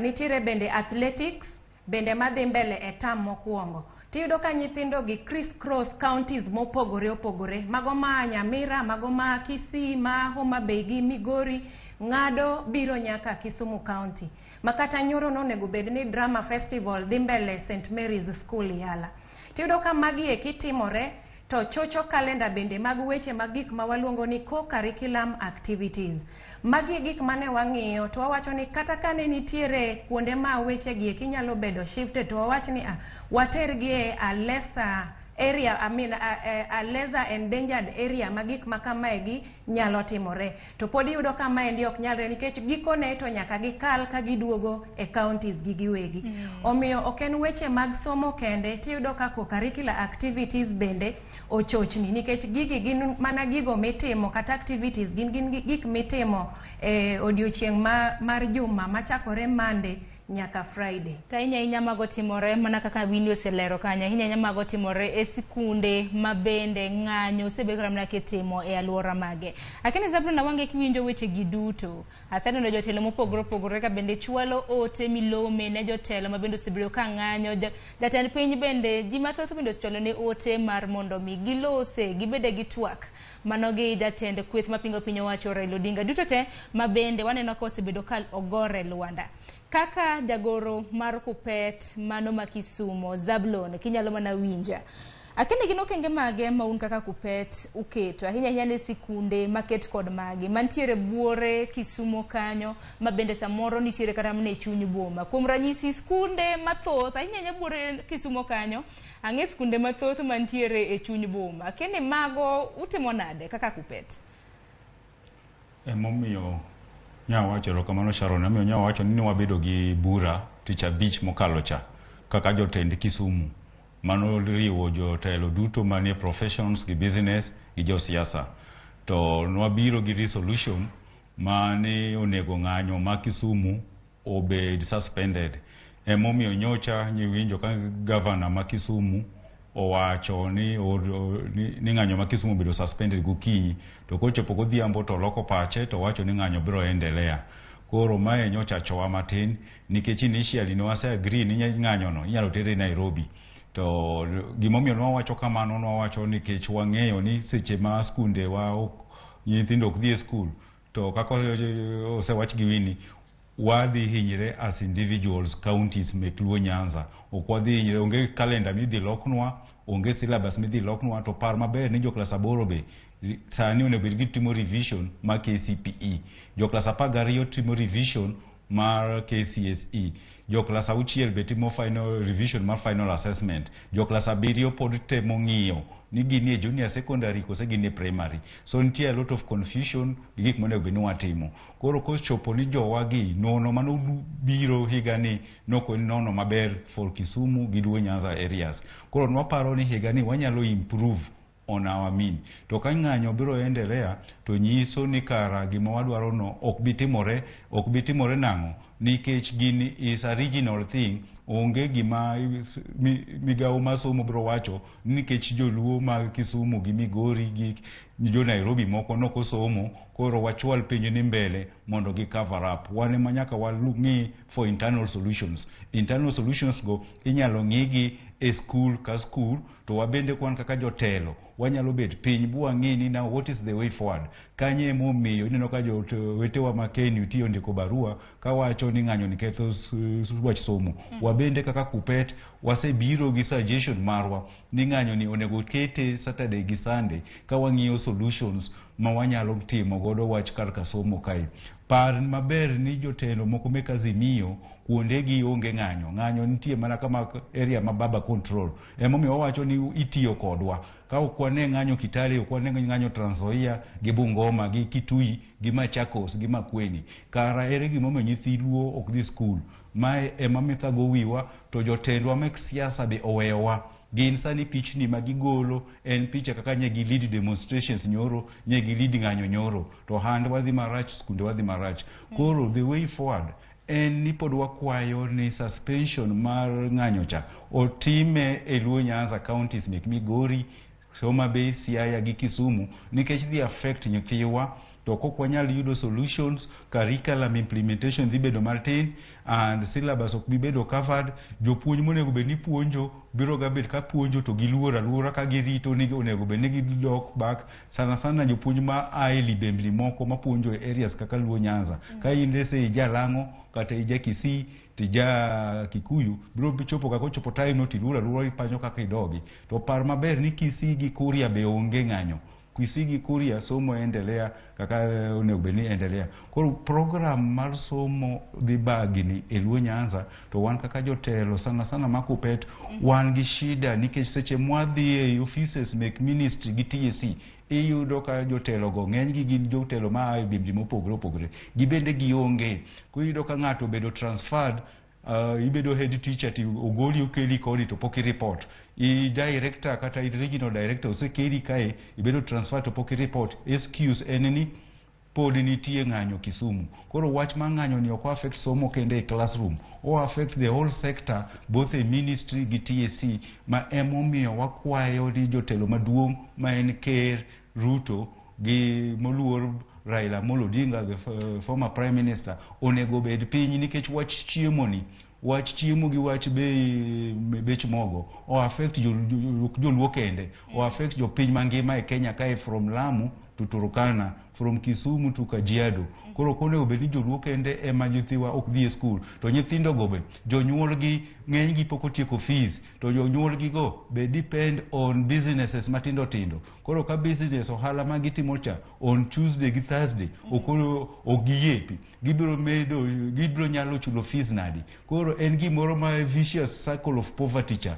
Speaker 6: Nitiere bende athletics bende madhi mbele e term mokwongo. Tiyudo ka nyithindo gi criss cross counties mopogore opogore, mago ma Nyamira, mago ma Kisii, ma Homa Bay gi Migori, ng'ado biro nyaka Kisumu County. Ma kata nyoro nonego bed ni drama festival dhi mbele St Mary's School Yala. Tiyudo ka magi eki timore to chocho kalenda bende mag weche mag gik ma waluongo ni co-curriculum activities. Magi e gik mane wang'iyo to wawacho ni kata kane nitiere kuonde ma weche gi eki nyalo bedo shifted to wawach ni watergi e a lesser area, I mean, a lesser endangered area ma gik ma kamaegi nyalo timore. To pod iyudo ka maendi ok nyalre nikech gikone to nyaka gikal ka giduogo e counties gi giwegi. Omiyo ok en weche mag somo kende, tiyudo ka co-curricular activities bende ochochni nikech gigi gin mana gigo mitimo kata activities gin gik mitimo e odiochieng' mar juma machakore Monday nyaka Friday.
Speaker 5: To ahinya ahinya mago timore mana kaka Winnie oselero kanyo, ahinya ahinya mago timore e sikunde ma bende ng'anyo osebed kata mana kitimo e alwora mage. Akeni Zablon Awange kiwinjo weche gi duto, aseneno jotelo mopogore opogore ka bende chwalo ote milome ne jotelo ma bende osebedo ka ng'anyo. Jatend piny bende ji mathoth bende osechwalo ne ote mar mondo mi gilose, gibede gi twak. Mano gi jatend kweth mapingo piny owacho Raila Odinga duto te ma bende waneno ka osebedo ka ogore lwanda. Kaka jagoro mar Kuppet mano ma Kisumo, Zablon, kinyalo mana winja. Akeni gin okenge mage ma un kaka Kuppet uketo ahinya ahinya ne sikunde maket kod magi mantiere buore Kisumo kanyo ma bende samoro nitiere kata mana e chuny boma. Kuom ranyisi skunde mathoth ahinya ahinya buore Kisumo kanyo, ang'e skunde mathoth mantiere e chuny boma. Akeni mago utimo nade kaka Kuppet?
Speaker 8: Emomiyo nyawacho erokamano Sharon, emomiyo nyawacho ni wabedo gi bura tich abich mokalo cha kaka jotend Kisumu. Mano riwo jotelo duto manie professions gi business gi josiasa. To nwabiro gi resolution mane onego ng'anyo ma Kisumu obed suspended. Emomiyo nyocha nyiwinjo ka governor ma Kisumu owacho ni ng'anyo ma Kisumu obedo suspended gokinyi, to kochopo godhiambo to oloko pache to owacho ni ng'anyo biro endelea. Koro mae nyocha chowa matin nikech initially ne wase agree ni ng'anyo no inyalo tere Nairobi. To gimomiyo nwawacho kamano, nwawacho nikech wang'eyo ni seche ma skunde wa ok, nyithindo ok dhi e skul, to kaka osewach gi Winnie, wadhi hinyre as individuals, counties mek Luo Nyanza. Ok wadhi hinyre, onge kalenda midhi loknwa, onge syllabus midhi loknwa, to par maber ni jo klas 8 be sani onego bed gitimo revision mar KCPE. Jo klas 12 timo revision mar KCSE. Jo klas 6 be timo final revision mar final assessment. Jo klas 7 pod temo ng'iyo ni gin e junior secondary kose gin e primary. So nitie a lot of confusion gi gik monego bed ni watimo. Koro kochopo ni jowagi nono mano biro higani nok en nono maber for Kisumu gi Luo Nyanza areas. Koro nwaparo ni higani wanyalo improve on our mean. To ka ng'anyo biro endelea to nyiso ni kara gima wadwaro no ok bi timore, ok bi timore nang'o? Nikech gini is a regional thing, onge gima migawo mar somo biro wacho nikech joluo mag Kisumu gi Migori gi jo Nairobi moko nokosomo, koro wachwal penj ni mbele mondo gi cover up. Wan ema nyaka wang'i for internal solutions. Internal solutions go inyalo ng'igi e school ka school, to wabende kwan kaka jotelo Wanyalo bet piny bwang'i ni now what is the way forward. Kanye emomiyo ineno ka jowetewa ma KNUT ondiko barua kawacho ni ng'anyo ni ketho wach somo. Wabende kaka KUPPET wasebiro gi suggestion marwa ni ng'anyo ni onego kete Saturday gi Sunday ka wang'iyo solutions ma wanyalo timo godo wach kar ka somo kae. Par maber ni jotelo moko mek Azimio kuonde gi onge ng'anyo. Ng'anyo nitie mana kama area ma Baba control. Emomiyo wawacho ni itiyo kodwa. Ka ok wane ng'anyo Kitale, ok wane ng'anyo Trans Nzoia gi Bungoma gi Kitui gi Machakos gi Makueni. Kara ere gimomiyo nyithi Luo ok dhi skul? Mae ema mithago wiwa to jotendwa mek siasa be oweyowa. Gin sani pichni ma gigolo en picha kaka nye gi lead demonstrations nyoro, nye gi lead ng'anyo nyoro. To hand wadhi marach, skunde wadhi marach. Koro the way forward en ni pod wakwayo ni suspension mar ng'anyo cha otime e Luo Nyanza counties mek Migori, Homa Bay, Siaya gi Kisumu nikech dhi affect nyithiwa to kok wanyal yudo solutions, curriculum implementation dhi bedo matin and syllabus ok bi bedo covered. Jopuonj monego bed ni puonjo biro ga bet ka puonjo to giluor aluora ka girito ni onego bed ni gidok back sana sana jopuonj ma a e libembni moko mapuonjo e areas kaka Luo Nyanza. Ka in let's say ija Lang'o kata ija Kisii tija Kikuyu biro chopo kaka ochopo time no tiluor aluora ipanyo kaka idogi. To par maber ni Kisii gi Kuria be onge ng'anyo. Kisii gi Kuria somo endelea kaka onego bed ni endelea. Koro program mar somo dhi bagni e Luo Nyanza to wan kaka jotelo sana sana ma KUPPET wan gi shida nikech seche mwadhi e offices mek ministry gi TSC iyudo ka jotelo go ng'eny gi gin jotelo ma a e bembni mopogore opogore. Gibende gionge. Koro iyudo ka ng'ato obedo transferred ibedo head teacher ti ogoli okeli koni to pok i report. I director kata i regional director osekeli kae ibedo transfer to pok i report. Excuse en ni pod nitie ng'anyo Kisumu. Koro wach mar ng'anyo ni ok affect somo kende e classroom. O affect the whole sector both e ministry gi TSC ma emomiyo wakwayo ni jotelo maduong' ma en Ker Ruto gi moluor Raila Amolo Odinga the former prime minister onego bed piny nikech wach chiemo ni wach chiemo gi wach bei bech mogo o affect joluo kende o affect jopiny mangima e Kenya kae from Lamu to Turkana from Kisumu to Kajiado. Koro ok onego bed ni joluo kende ema nyithiwa ok dhi e skul to nyithindo go be jonyuolgi ng'enygi pok otieko fees to jonyuolgi go be depend on businesses matindo tindo. Koro ka business ohala ma gitimo cha on Tuesday gi Thursday ok giyepi gibiro medo gibiro nyalo chulo fees nadi. Koro en gimoro ma vicious cycle of poverty cha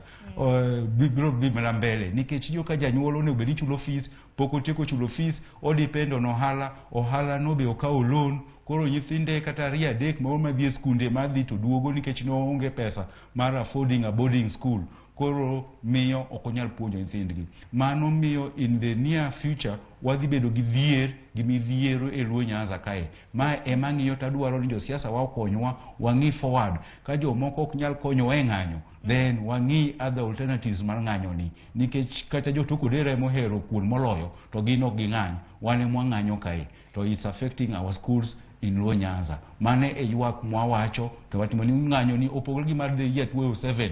Speaker 8: biro dhi mana mbele nikech iyudo ka janyuol onego bed ni chulo fees pok otieko chulo fees o depend on ohala ohala no be okawo loan koro nyithinde kata ariyo adek moro madhi e skunde madhi to duogo nikech noonge pesa mar affording a boarding school koro miyo ok onyal puonjo nyithindgi. Mano miyo in the near future wadhi bedo gi dhier gi midhiero e Luo Nyanza kae. Ma ema ng'iyo tadwaro ni josiasa wa okonywa wang'i forward. Ka jomoko ok nyal konyowa e ng'anyo then wang'i other alternatives mar ng'anyo ni nikech kata jotok odera emohero kuon moloyo to gin ok ging'any wan ema wang'anyo kae to it's affecting our schools in Luo Nyanza. Mane e ywak mwawacho to watimo ni ng'anyo ni opogore gi mar the year 2007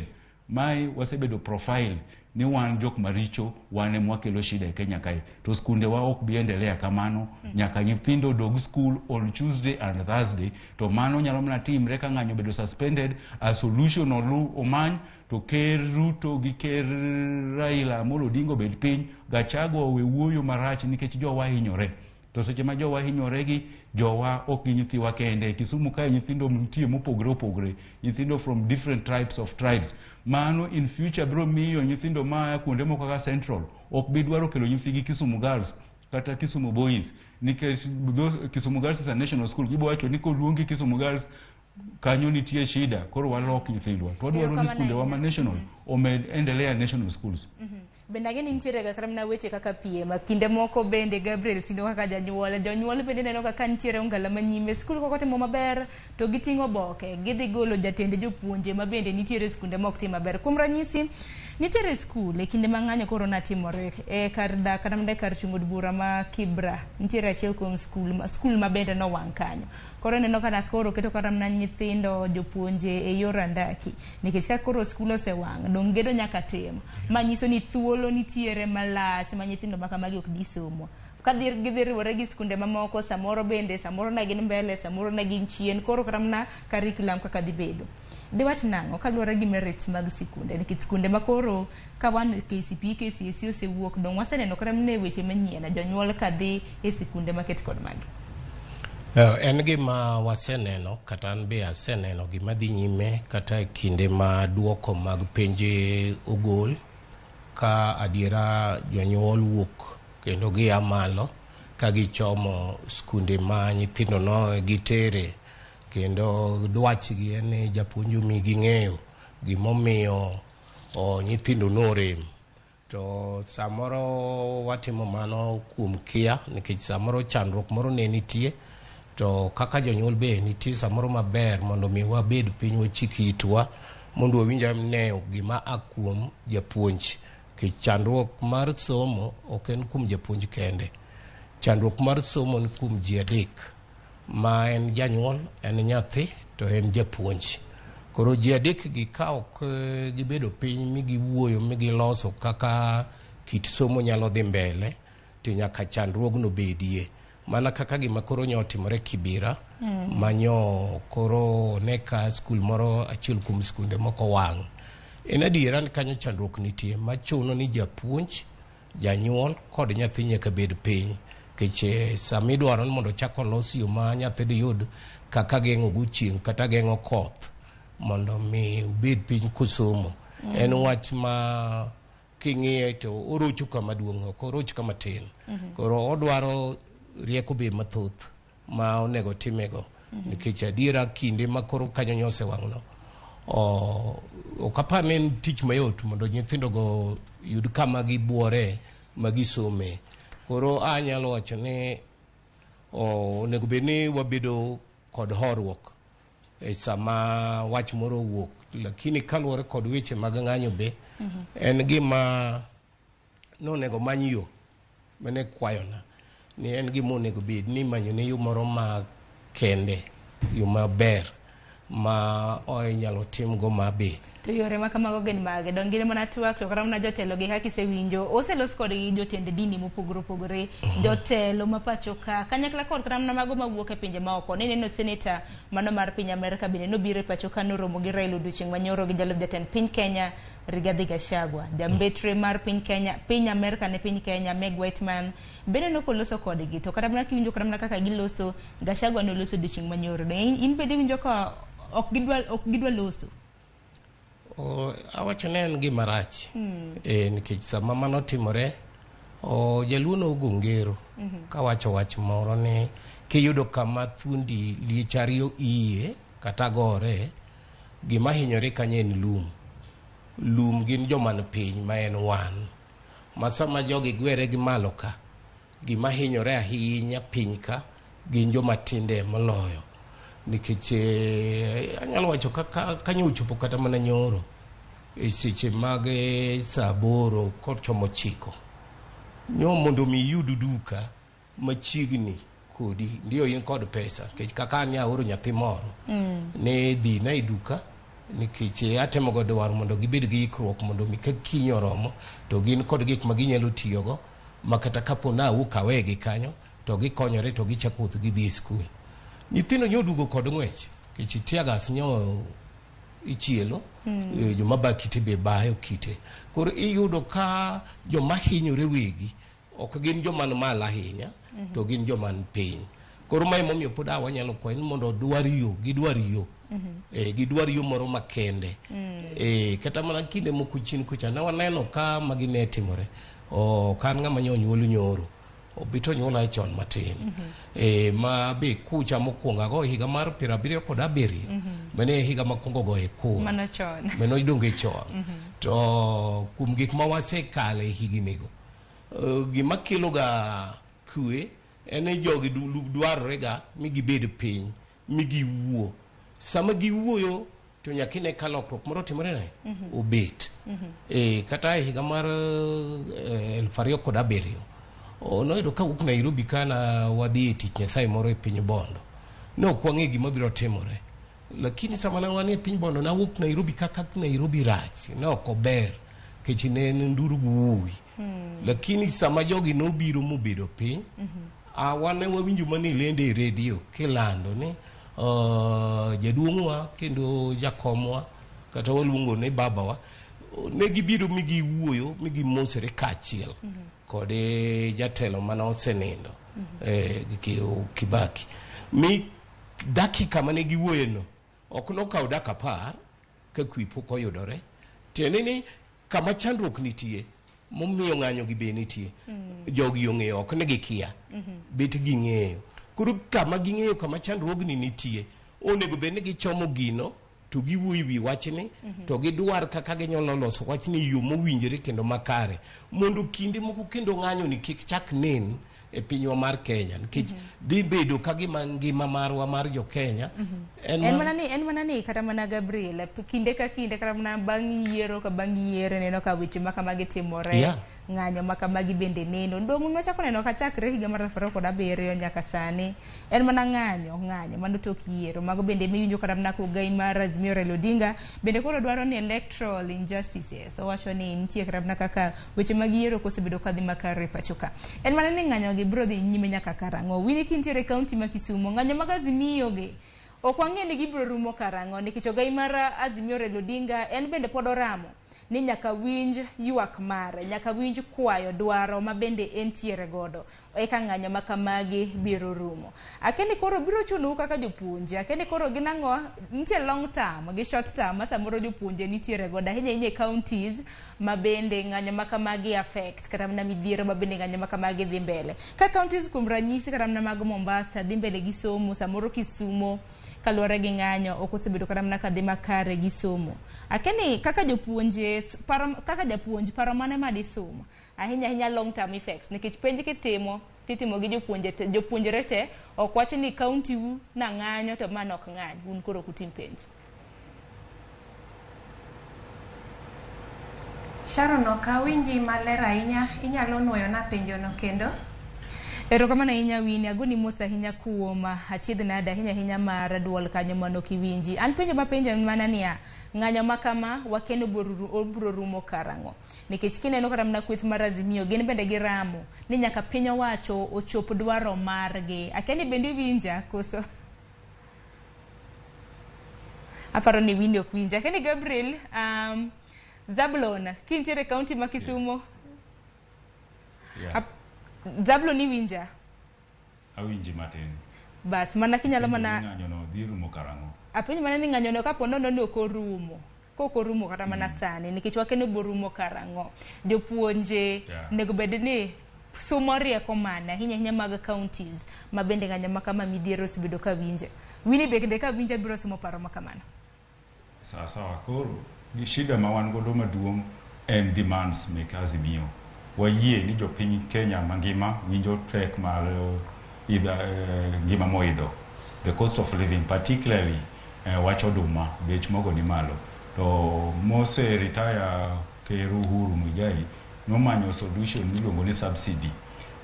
Speaker 8: mae wasebedo profile ni wan jok maricho wan ema wakelo shida e Kenya kae to skunde wa ok bi endelea kamano nyaka nyithindo dog school on Tuesday and Thursday to mano nyalo mana timre ka ng'anyo obedo suspended a solution olu omany to Ker Ruto gi Ker Raila Amolo Odinga obed piny Gachagua owe wuoyo marach nikech jowa hinyore to seche ma jowa hinyore gi jowa ok gi nyithiwa kende Kisumu kae nyithindo nitie mopogore opogore nyithindo from different types of tribes mano in future biro miyo nyithindo maa kuonde moko kaka Central ok bi dwaro kelo nyithigi Kisumu Girls kata Kisumu Boys nikech those Kisumu Girls is a national school gibo wacho ni koluongi Kisumu Girls kanyo nitie shida koro walok nyithindwa to wadwaro ni skundewa ma national omed endelea national schools.
Speaker 5: Bende ang'e ni nitiere ga kata mana weche kaka piem kinde moko bende Gabriel Sindo kaka janyuol jonyuol bende neno kaka nitiere ongala manyime skul kok otimo maber to giting'o oboke gidhi golo jatend jopuonje ma bende nitiere skunde ma ok tim maber. Kuom ranyisi nitiere skul e kinde ma ng'anyo koro natimore e kar dak kata mana e kar chung' od bura ma Kibra nitiere achiel kuom skul ma bende nowang' kanyo. Koro ineno kata koro keto kata mana nyithindo jopuonje e yor andaki nikech ka koro skul osewang' Dong' gedo nyaka tim. Ma nyiso ni thuolo nitiere malach ma nyithindo ma kamagi ok dhi somo. Ka gidhi riwore gi skunde mamoko, samoro bende, samoro ne gin mbele, samoro ne gin chien, koro kata mana curriculum kaka dhi bedo. Diwach nang'o kaluwore gi merits mag sikunde nikech sikunde ma koro ka wan KCPE, KCSE osewuok dong' waseneno kata mana e weche manyien jonyuol ka dhi e sikunde maket kod magi.
Speaker 7: En gima waseneno kata an be aseneno gima dhi nyime kata e kinde ma duoko mag penje ogol ka adiera jonyuol wuok kendo gia malo ka gichomo skunde ma nyithindo no gitere kendo dwachgi en ni japuonj omigi ng'eyo gimomiyo nyithindo norem. To samoro watimo mano kuom kia nikech samoro chandruok moro ne nitie to kaka jonyuol be nitie samoro maber mondo mi wabed piny wachik itwa mondo wawinj ane gima a kuom japuonj. Nikech chandruok mar somo ok en kuom japuonj kende. Chandruok mar somo ni kuom ji adek ma en janyuol, en nyathi to en japuonj. Koro ji adek gi ka ok gibedo piny mi giwuoyo mi giloso kaka kit somo nyalo dhi mbele to nyaka chandruogno bedie. Mana kaka gima koro nyo otimore Kibera manyo koro ne ka skul moro achiel kuom skunde moko wang'. En adiera ni kanyo chandruok nitie machuno ni japuonj, janyuol kod nyathi nyaka bed piny. Nikech sama idwaro ni mondo ochak olos yo ma nyathi diyud kaka geng'o go chieng' kata geng'o koth mondo mi obed piny kosomo. En wach ma king'iye to orocho kama duong' ok oroch kama tin. Koro odwaro rieko be mathoth ma onego timego. Nikech adiera kinde ma koro kanyo nyo osewang'no ok apar ni en tich mayot mondo nyithindogo yud kama gibuore ma gisome. Koro anyalo wacho ni onego bed ni wabedo kod horuok e sama wach moro owuok, lakini kaluwore kod weche mag ng'anyo be en gima nonego many yo mane kwayona ni en gima onego bed ni imanyone yo moro ma kende, yo maber ma inyalo timgo ma be.
Speaker 5: To yore ma kamago gin mage? Dong' gin mana twak to kata mana jotelo gi kaka isewinjo oselos kodgi jotend dini mopogore opogore, jotelo ma pacho ka kanyakla kod kata mana mago mawuok e pinje maoko. Ne neno seneta mano mar piny Amerka bende nobiro e pacho ka noromo gi Raila odiochieng' manyoro gi jalup jatend piny Kenya Rigathi Gachagua. Jambetre mar piny Kenya, piny Amerka ne piny Kenya Meg Whitman bende nokoloso kodgi. To kata mana kiwinjo kata mana kaka giloso, Gachagua noloso odiochieng' manyoro. In bende iwinjo ka ok gidwa loso?
Speaker 7: Awacho ni en gima rach. Nikech sama mano timore, jaluo nogo ngero kawacho wach moro ni kiyudo kama thuondi liech ariyo iye kata gore, gima hinyore kanyo en lum. Lum gin joma ni piny ma en wan. Ma sama jogi gwere gi malo ka, gima hinyore ahinya piny ka gin joma tinde moloyo. Nikech anyalo wacho kaka kanyo ochopo kata mana nyoro e seche mag saa 8 kochomo 9 nyo mondo mi iyud duka machiegni kodi ndio in kod pesa nikech kaka an aoro nyathi moro ne dhi na e duka nikech atemo godo dwaro mondo gibed gi ikruok mondo mi ka kiny oromo to gin kod gik ma ginyalo tiyogo ma kata kapo na awuok awegi kanyo to gikonyore to gichako wuoth gidhi e skul. Nyithindo nyo oduogo kod ng'wech nikech tear gas nyo ichielo, joma ba kite be bayo kite. Koro iyudo ka joma hinyore wegi ok gin joma ni malo ahinya to gin joma ni piny. Koro mae emomiyo pod wanyalo kwayo ni mondo odwar yo, gidwar yo. Gidwar yo moro makende. Kata mana kinde moko chien kucha ne waneno ka magi ne timore. Ok an ng'ama nyo onyuol nyoro. Obito onyuola chon matin. Ma be kucha mokwongo ago higa mar 77. Mane higa makwongo goye kura.
Speaker 5: Mano chon.
Speaker 7: Mano idonge chon. To kuom gik ma wasekale e hignigo, gima kelo ga kwe en ni jogi dwarore ga mi gibed piny mi giwuo. Sama giwuoyo to nyaka ine ka lokruok moro timore ne obet. Kata e higa mar 2007 noyudo kawuok Nairobi kana wadhi e tich Nyasaye moro e piny Bondo. Ne ok wang'e gima biro timore. Lakini sama ne wan e piny Bondo, nawuok Nairobi kaka Nairobi rach, ne ok ober nikech ne en nduru gi wuowi. Lakini sama jogi nobiro mobedo piny, wan ne wawinjo mana ilendo e redio kilando ni jaduong'wa kendo jakomwa kata waluongo ni babawa ne gibiro mi giwuoyo mi gimosore kaachiel kod jatelo mane osenindo Kibaki. Mi dakika mane giwuoyeno ok nokawo dakika 10 ka kwe pok oyudore. Tiende ni kama chandruok nitie momiyo ng'anyo gi be nitie. Jogi ong'eyo, ok ni gikia, bet ging'eyo. Koro kama ging'eyo kama chandruogni nitie, onego bed ni gichomo gino to giwuoyo ewi wachni to gidwar kaka ginyalo loso wachni e yo mowinjore kendo makare mondo kinde moko kendo ng'anyo ni kik chak nen e pinywa mar Kenya, nikech dhi bedo ka gima ngima marwa mar jo Kenya en
Speaker 5: En mana ni kata mana Gabriel, kinde ka kinde, kata mana bang' yiero ka bang' yiero, neno ka weche ma kamagi timore. Ng'anyo ma kamagi bende neno dong' nwachako neno ka chakre higa mar 2007 nyaka sani en mana ng'anyo ng'anyo mano tok yiero. Mago bende miwinjo kata mana kogai mar Azimio Raila Odinga bende koro dwaro ni electoral injustices. Owacho ni nitie kata mana kaka weche mag yiero kosebedo kadhi makare e pacho ka. En mana ni ng'anyo gi biro dhi nyime nyaka karang'o? Winnie, kintiere e kaunti ma Kisumu, ng'anyo mag Azimio gi ok wang'e ni gibiro rumo karang'o, nikech ogai mar Azimio Raila Odinga en bende pod oramo ni nyaka winj ywak mare, nyaka winj kwayo dwaro ma bende entiere godo eka ng'anyo ma kamagi biro rumo. Akeni koro biro chunou kaka jopuonje, akeni koro gin ang'o, nitie long term gi short term ma samoro jopuonje nitiere godo ahinya ahinya e counties ma bende ng'anyo ma kamagi affect, kata mana midhiero ma bende ng'anyo ma kamagi dhi mbele. Ka counties kuom ranyisi kata mana mag Mombasa dhi mbele gi somo, samoro Kisumo kaluwore gi ng'anyo ok osebedo kata mana kadhi makare gi somo. Akeni kaka jopuonje, paro, kaka japuonj, paro mane madisom ahinya ahinya long term effects, nikech penj kitimo titimo gi jopuonje te, jopuonjre te ok wach ni county u na ng'anyo to mano ok ng'any, un koro ok utim penj.
Speaker 6: Sharon, ok awinji maler ahinya. Inyalo nuoyona penjono kendo?
Speaker 5: Erokamano ahinya Winnie, agoni mos ahinya kuom achiedh nade ahinya ahinya mar duol kanyo mano ok iwinji. An penjo mapenjo en mana niya, ng'anyo ma kama wakeno obiro rumo karang'o? Nikech kineno kata mana kweth mar Azimio, gin bende giramo ni nyaka piny owacho ochop dwaro margi. Akia ni bende iwinja koso? Aparo ni Winnie ok winja. Akia ni Gabriel, Zablon, kintiere e kaunti ma Kisumo. Zablon, iwinja?
Speaker 8: Awinji matin.
Speaker 5: Bas, mana kinyalo mana
Speaker 8: Ng'anyo no dhi rumo karang'o?
Speaker 5: Apenjo mana ni ng'anyo no kapo nono ni ok orumo, kok orumo kata mana sani, nikech wakeno borumo karang'o? Jopuonje nego bed ni sumo rieko mane ahinya ahinya mag counties ma bende ng'anyo ma kama midhiero osebedo ka winje. Winnie bende ka winja biro sumo paro ma kamano.
Speaker 8: Sawa sawa. Koro gi shida ma wan godo maduong' en demands mek Azimio. Wayie ni jopiny Kenya mangima winjo tek mar idha, ngima moidho, the cost of living, particularly wach oduma, bech mogo ni malo. To mose retire Ker Uhuru Muigai nomanyo solution miluongo ni subsidy.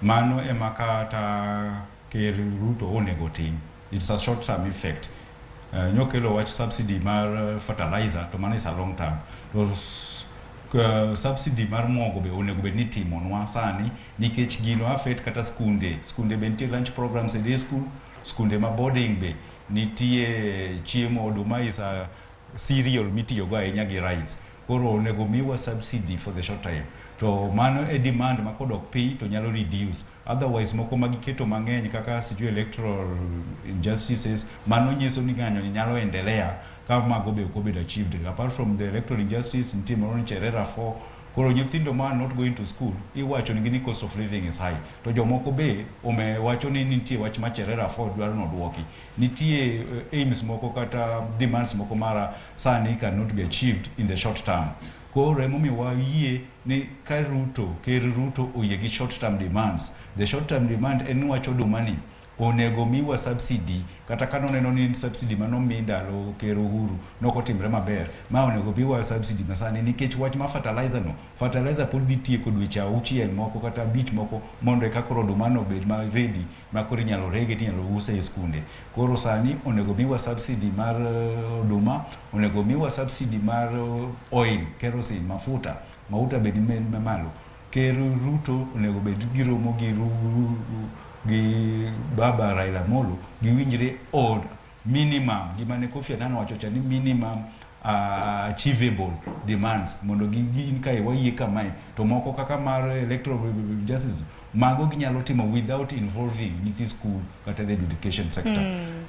Speaker 8: Mano ema kata Ker Ruto onego tim. It's a short term effect. Nyokelo wach subsidy mar fertilizer, to mano is a long term. To subsidy mar mogo be onego bed ni itimonwa sani, nikech gino affect kata skunde. Skunde be nitie lunch programs e day school, skunde ma boarding be nitie chiemo. Oduma is a cereal mitiyogo ahinya gi rice. Koro onego miwa subsidy for the short time. To mano e demand ma kodok piny to nyalo reduce. Otherwise moko ma giketo mang'eny kaka sijui electoral injustices, mano nyiso ni ng'anyo nyalo endelea ka mago be ok obedo achieved. Apart from the electoral injustice, nitie moro ni Cherera 4. Koro nyithindo ma are not going to school, iwacho nigi ni cost of living is high. To jomoko be ome wacho ni nitie wach ma Cherera 4 dwaro nodwoki. Nitie aims moko kata demands moko mara sani cannot be achieved in the short term. Koro emomiyo wayie ni ka Ruto, Ker Ruto oyie gi short term demands. The short term demand en ni wach oduma ni. Onego miwa subsidy kata ka noneno ni subsidy manomi ndalo Ker Uhuru nokotimre maber, ma onego miwa subsidy masani nikech wach ma fertilizer no, fertilizer pod dhi tieko dweche 6 moko kata 5 moko mondo eka koro oduma no obed ma ready ma koro inyalo rege tinyalo use e skunde. Koro sani onego miwa subsidy mar oduma, onego miwa subsidy mar oil, kerosene, mafuta, mauta bed mamalo. Ker Ruto onego bed giromo gi baba Raila Amolo giwinjre on minimum gima ne Kofi Annan owacho cha ni minimum achievable demands mondo gin kae wayie kamae to moko kaka mar electoral justice mago ginyalo timo without involving nyithi school kata the education sector.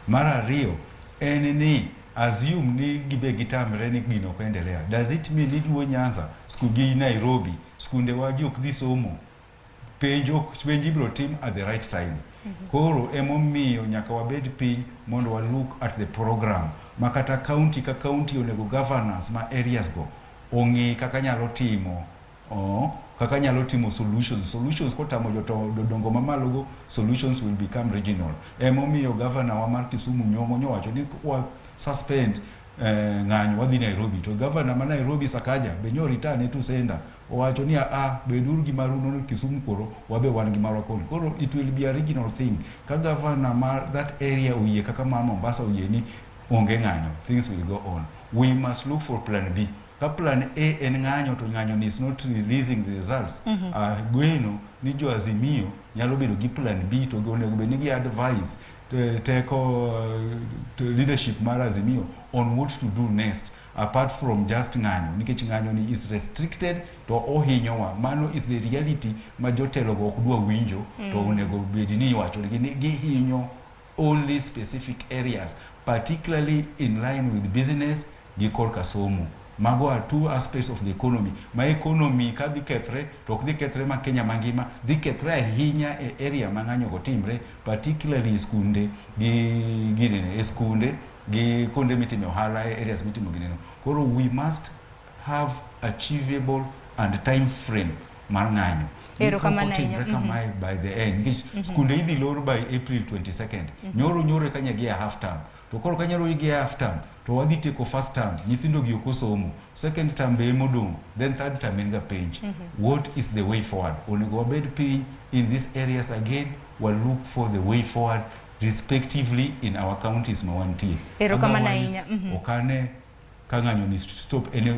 Speaker 8: Mar ariyo en ni assume ni gibe gitamre ni gino ok endelea. Does it mean ni Luo Nyanza skul gi Nairobi skunde wa ji ok dhi somo? Penj penj ibiro tim at the right time. Koro emomiyo nyaka wabed piny mondo wa look at the program ma kata county ka county onego governors ma areas go ong'i kaka nyalo timo kaka nyalo timo solutions. Solutions kotamo jodongo mamalo go, solutions will become regional. Emomiyo governor wa mar Kisumu Nyong'o nyowacho ni wa suspend ng'anyo wadhi Nairobi, to governor ma Nairobi Sakaja be nyo return to sender owacho ni a beduru gi maru nono Kisumu koro wabe wan gi marwa koni. Koro it will be a regional thing. Ka governor mar that area oyie kaka mar Mombasa oyie ni onge ng'anyo, things will go on. We must look for plan B. Ka plan A en ng'anyo to ng'anyo ni is not releasing the results, gweno ni jo Azimio nyalo bedo gi plan B, to onego bed ni gi advice teko leadership mar Azimio on what to do next apart from just ng'anyo, nikech ng'anyo ni is restricted to ohinyowa. Mano is the reality ma jotelo go ok dwa winjo. To onego bed ni iwacho negi ni gihinyo only specific areas, particularly in line with business gi korka somo. Mago are two aspects of the economy. Ma economy ka dhi kethre to ok dhi kethre ma Kenya mangima, dhi kethre ahinya e area ma ng'anyo go timre, particularly e skunde gi ginene, e skunde gi kuonde mitime ohala, e areas mitimo gineno. Koro we must have achievable and time frame mar ng'anyo.
Speaker 5: Erokamano ahinya.
Speaker 8: Otimre kamae by the end nikech skunde idhi lor by April 22nd. Nyoro nyoro eka nyagi a half term, to koro ka nyoro gi half term to wadhi tieko first term, nyithindo gi ok osomo, second term be emodong', then third term en ga penj. What is the way forward? Onego wabed piny in these areas again, wa look for the way forward respectively in our counties ma wantie.
Speaker 5: Erokamano
Speaker 8: Otherwise,
Speaker 5: ahinya.
Speaker 8: Ok ane ka ng'anyo ni stop any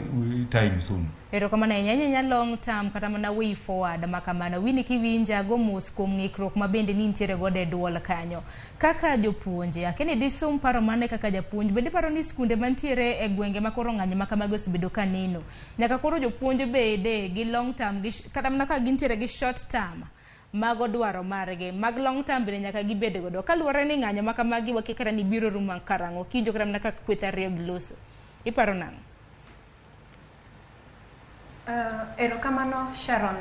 Speaker 8: time soon.
Speaker 5: Erokamano ahinya ahinya. Long term kata mana way forward ma kamano. Winnie, kiwinja go mos kuom ng'ikruok ma bende nintiere godo e duol kanyo. Kaka jopuonje, akeni disum paro mane kaka japuonj, bende iparo ni skunde mantiere e gwenge ma koro ng'anyo ma kamago osebedo ka neno. Nyaka koro jopuonj bede gi long term gi kata mana ka gintiere gi short term mago dwaro margi mag long term bende nyaka gibed godo kaluwore ni ng'anyo ma kamagi wakia kata ni biro rumo karang'o kinjo kata mana kaka kweth ariyo giloso. Iparo nang'o?
Speaker 6: Erokamano Sharon.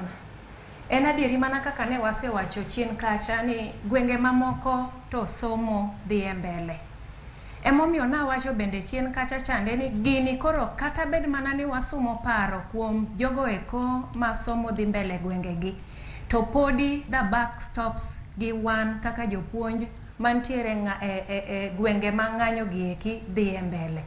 Speaker 6: En adieri mana kaka ne wasewacho chien kacha ni gwenge mamoko to somo dhi e mbele. Emomiyo nawacho bende chien kacha chande ni gini koro kata bed mana ni wasumo paro kuom jogo eko ma somo dhi mbele e gwengegi, to podi the buck stops gi wan kaka jopuonj mantiere e gwenge ma ng'anyo gi eki dhi e mbele.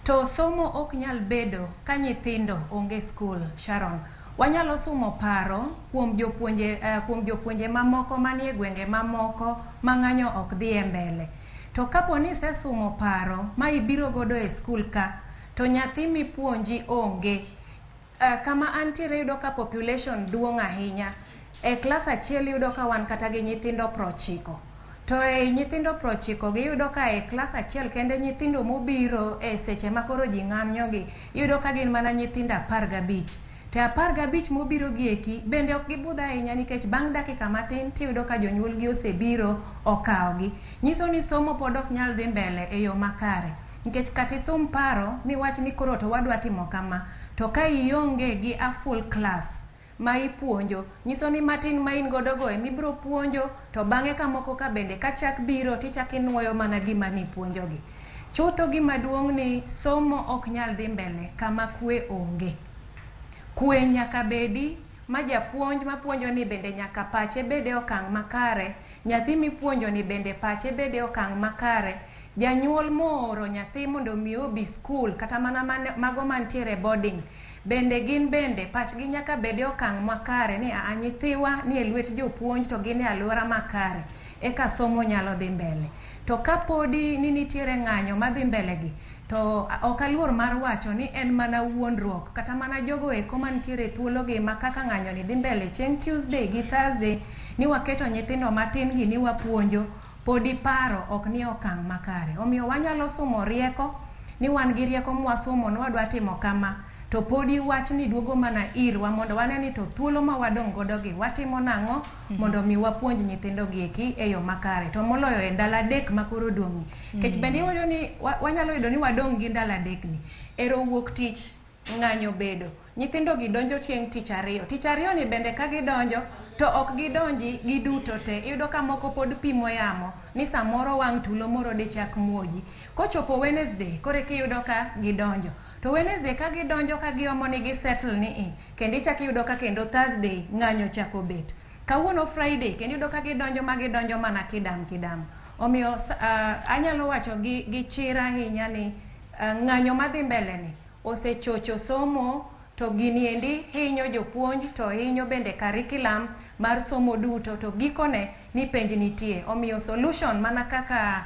Speaker 6: To somo ok nyal bedo ka nyithindo onge skul, Sharon. Wanyalo sumo paro kuom jopuonje mamoko manie gwenge mamoko ma ng'anyo ok dhi e mbele. To kapo ni isesumo paro ma ibiro godo e skul ka, to nyathi mipuonji onge. Kama antiere iyudo ka population duong' ahinya. E klas achiel iyudo ka wan kata gi nyithindo 90. To ei nyithindo 90 gi iyudo ka e klas achiel kende nyithindo mobiro e seche ma koro ji ng'anyo gi, iyudo ka gin mana nyithindo 15. To 15 mobiro gi eki bende ok gibudh ahinya nikech bang' dakika matin tiyudo ka jonyuol gi osebiro okawogi. Nyiso ni somo pod ok nyal dhi mbele e yo makare. Nikech kata isum paro miwach ni koro to wadwa timo kama, to ka ionge gi a full class ma ipuonjo, nyiso ni matin ma in godo go emibiro puonjo, to bang'e ka moko ka bende kachak biro tichak inuoyo mana gima nipuonjogi. Chutho gima duong' ni somo ok nyal dhi mbele kama kwe onge. Kwe nyaka bedi ma japuonj mapuonjo ni bende nyaka pache bed e okang' makare. Nyathi mipuonjo ni bende pache bede okang' makare. Janyuol mooro nyathi mondo mi obi skul kata mana mago mantiere boarding bende gin bende pachgi nyaka bede okang' makare ni aa nyithiwa ni e lwet jopuonj to gin e alwora makare eka somo nyalo dhi mbele. To kapodi ni nitiere ng'anyo madhi mbele gi to ok aluor mar wacho ni en mana wuondruok kata mana jogo eko mantiere thuolo gi ma kaka ng'anyo ni dhi mbele chieng' Tuesday gi Thursday ni waketo nyithindo matin gi ni wapuonjo podi paro ok ni okang' makare. Omiyo wanyalo sumo rieko ni wan gi rieko mwasumo ni wadwa timo kama to podi wachni duogo mana irwa mondo wane ni to thuolo ma wadong' godo gi watimo nang'o mondo mi wapuonj nyithindo gi eki e yo makare to moloyo e ndalo 3 ma koro odong' ni. Kech bende iwacho ni wanyalo yudo ni wadong' gi ndalo 3 ni. Ero wuok tich ng'anyo bedo. Nyithindo gi donjo chieng' tich ariyo. Tich ariyo ni bende ka gidonjo to ok gidonji giduto te. Iyudo ka moko pod pimo yamo ni samoro wang' tulo moro dichak muoji. Kochopo Wednesday koro eka ka gidonjo. To Wednesday ka gidonjo ka giomo ni gisettle ni i kendo ichak iyudo ka kendo Thursday ng'anyo chako bet. Kawuono Friday kendo iyudo ka gidonjo ma gidonjo mana kidam kidam. Omiyo anyalo wacho gi chir ahinya ni ng'anyo madhi mbele ni osechocho somo to gini endi hinyo jopuonj to hinyo bende curriculum mar somo duto to gikone ni penj nitie. Omiyo solution mana kaka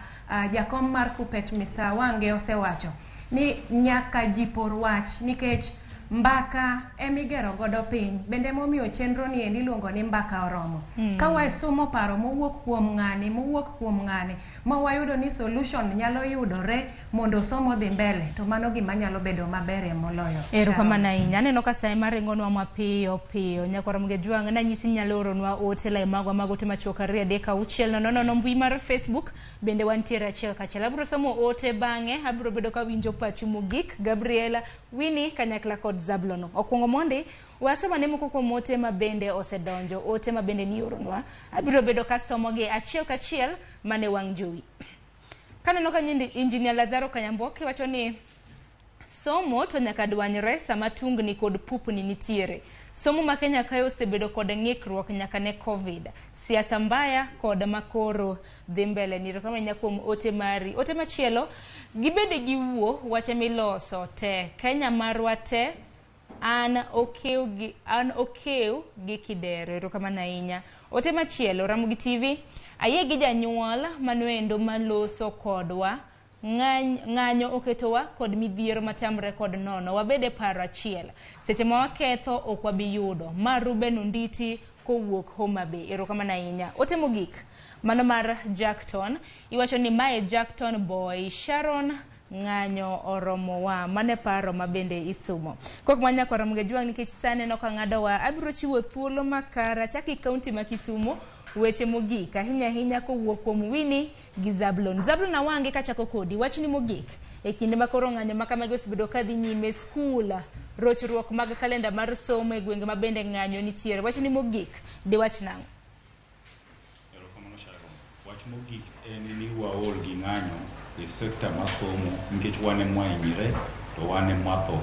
Speaker 6: jakom mar Kuppet Mr. Wange osewacho ni nyaka ji por wach nikech mbaka emigero godo piny. Bende momiyo chenro ni endi iluongo ni mbaka oromo. Ka wasomo paro mowuok kuom ng'ani mowuok kuom ng'ani ma wayudo ni solution nyalo yudore mondo somo dhi mbele to mano gima nyalo bedo maber moloyo.
Speaker 5: Erokamano ahinya. Aneno ka sa ema ringonwa mapiyo piyo. Nyakwar Ramogi Ajwang' nanyisi nyalo oronwa ote lai magwa mag ote machuok 2 3 6 0 0 mbui mar Facebook bende wantiere achiel kachiel. Abiro somo ote bang'e, abiro bedo kawinjo pachu mogik. Gabriela, Winnie kanyakla kod Zablon. Okuongo mondi wasoma ne moko kuom ote ma bende osedonjo, ote ma bende nioronwa. Abiro bedo kasomogi achiel kachiel mane wang' jowi. Kaneno ka nyindi Engineer Lazaro Kanyamboki wacho ni somo to nyaka dwanyre sama tungni kod pupni nitiere. Somo ma Kenya kae osebedo kod ng'ikruok nyaka ne Covid. Siasa mbaya kod makoro dhi mbele. Ni erokamano kuom ote mari. Ote machielo, gibede gi wuo wache miloso te. Kenya marwa te an okew gi kidero. Erokamano ahinya. Ote machielo, Ramogi TV, ayie gi janyuol manoendo maloso kodwa. Ng'anyo oketowa kod midhiero matamre kod nono. Wabede paro achiel. Seche ma waketho ok wabi yudo. Ma Ruben Onditi kowuok Homa Bay. Erokamano ahinya. Ote mogik, mano mar Jackton. Iwacho ni mae Jackton boy Sharon ng'anyo oromowa. Mane paro ma bende isumo. Kok manya kwa Ramogi Ajwang' nikech sa neno ka ng'adowa. Abiro chiwo thuolo makara chaki kaunti ma Kisumu. Weche mogik ahinya ahinya kowuok kuom Winnie gi Zablon. Zablon Awange kachako kodi, wachni mogik e kinde ma koro ng'anyo ma kamagi osebedo kadhi nyime skul, rochruok mag kalenda mar somo e gwenge ma bende ng'anyo nitiere. Wachni mogik, diwach nang'o?
Speaker 8: Erokamano Sharon. Wach mogik en ni waol gi ng'anyo e sekta mar somo nikech wan ema wahinyre to wan ema watho.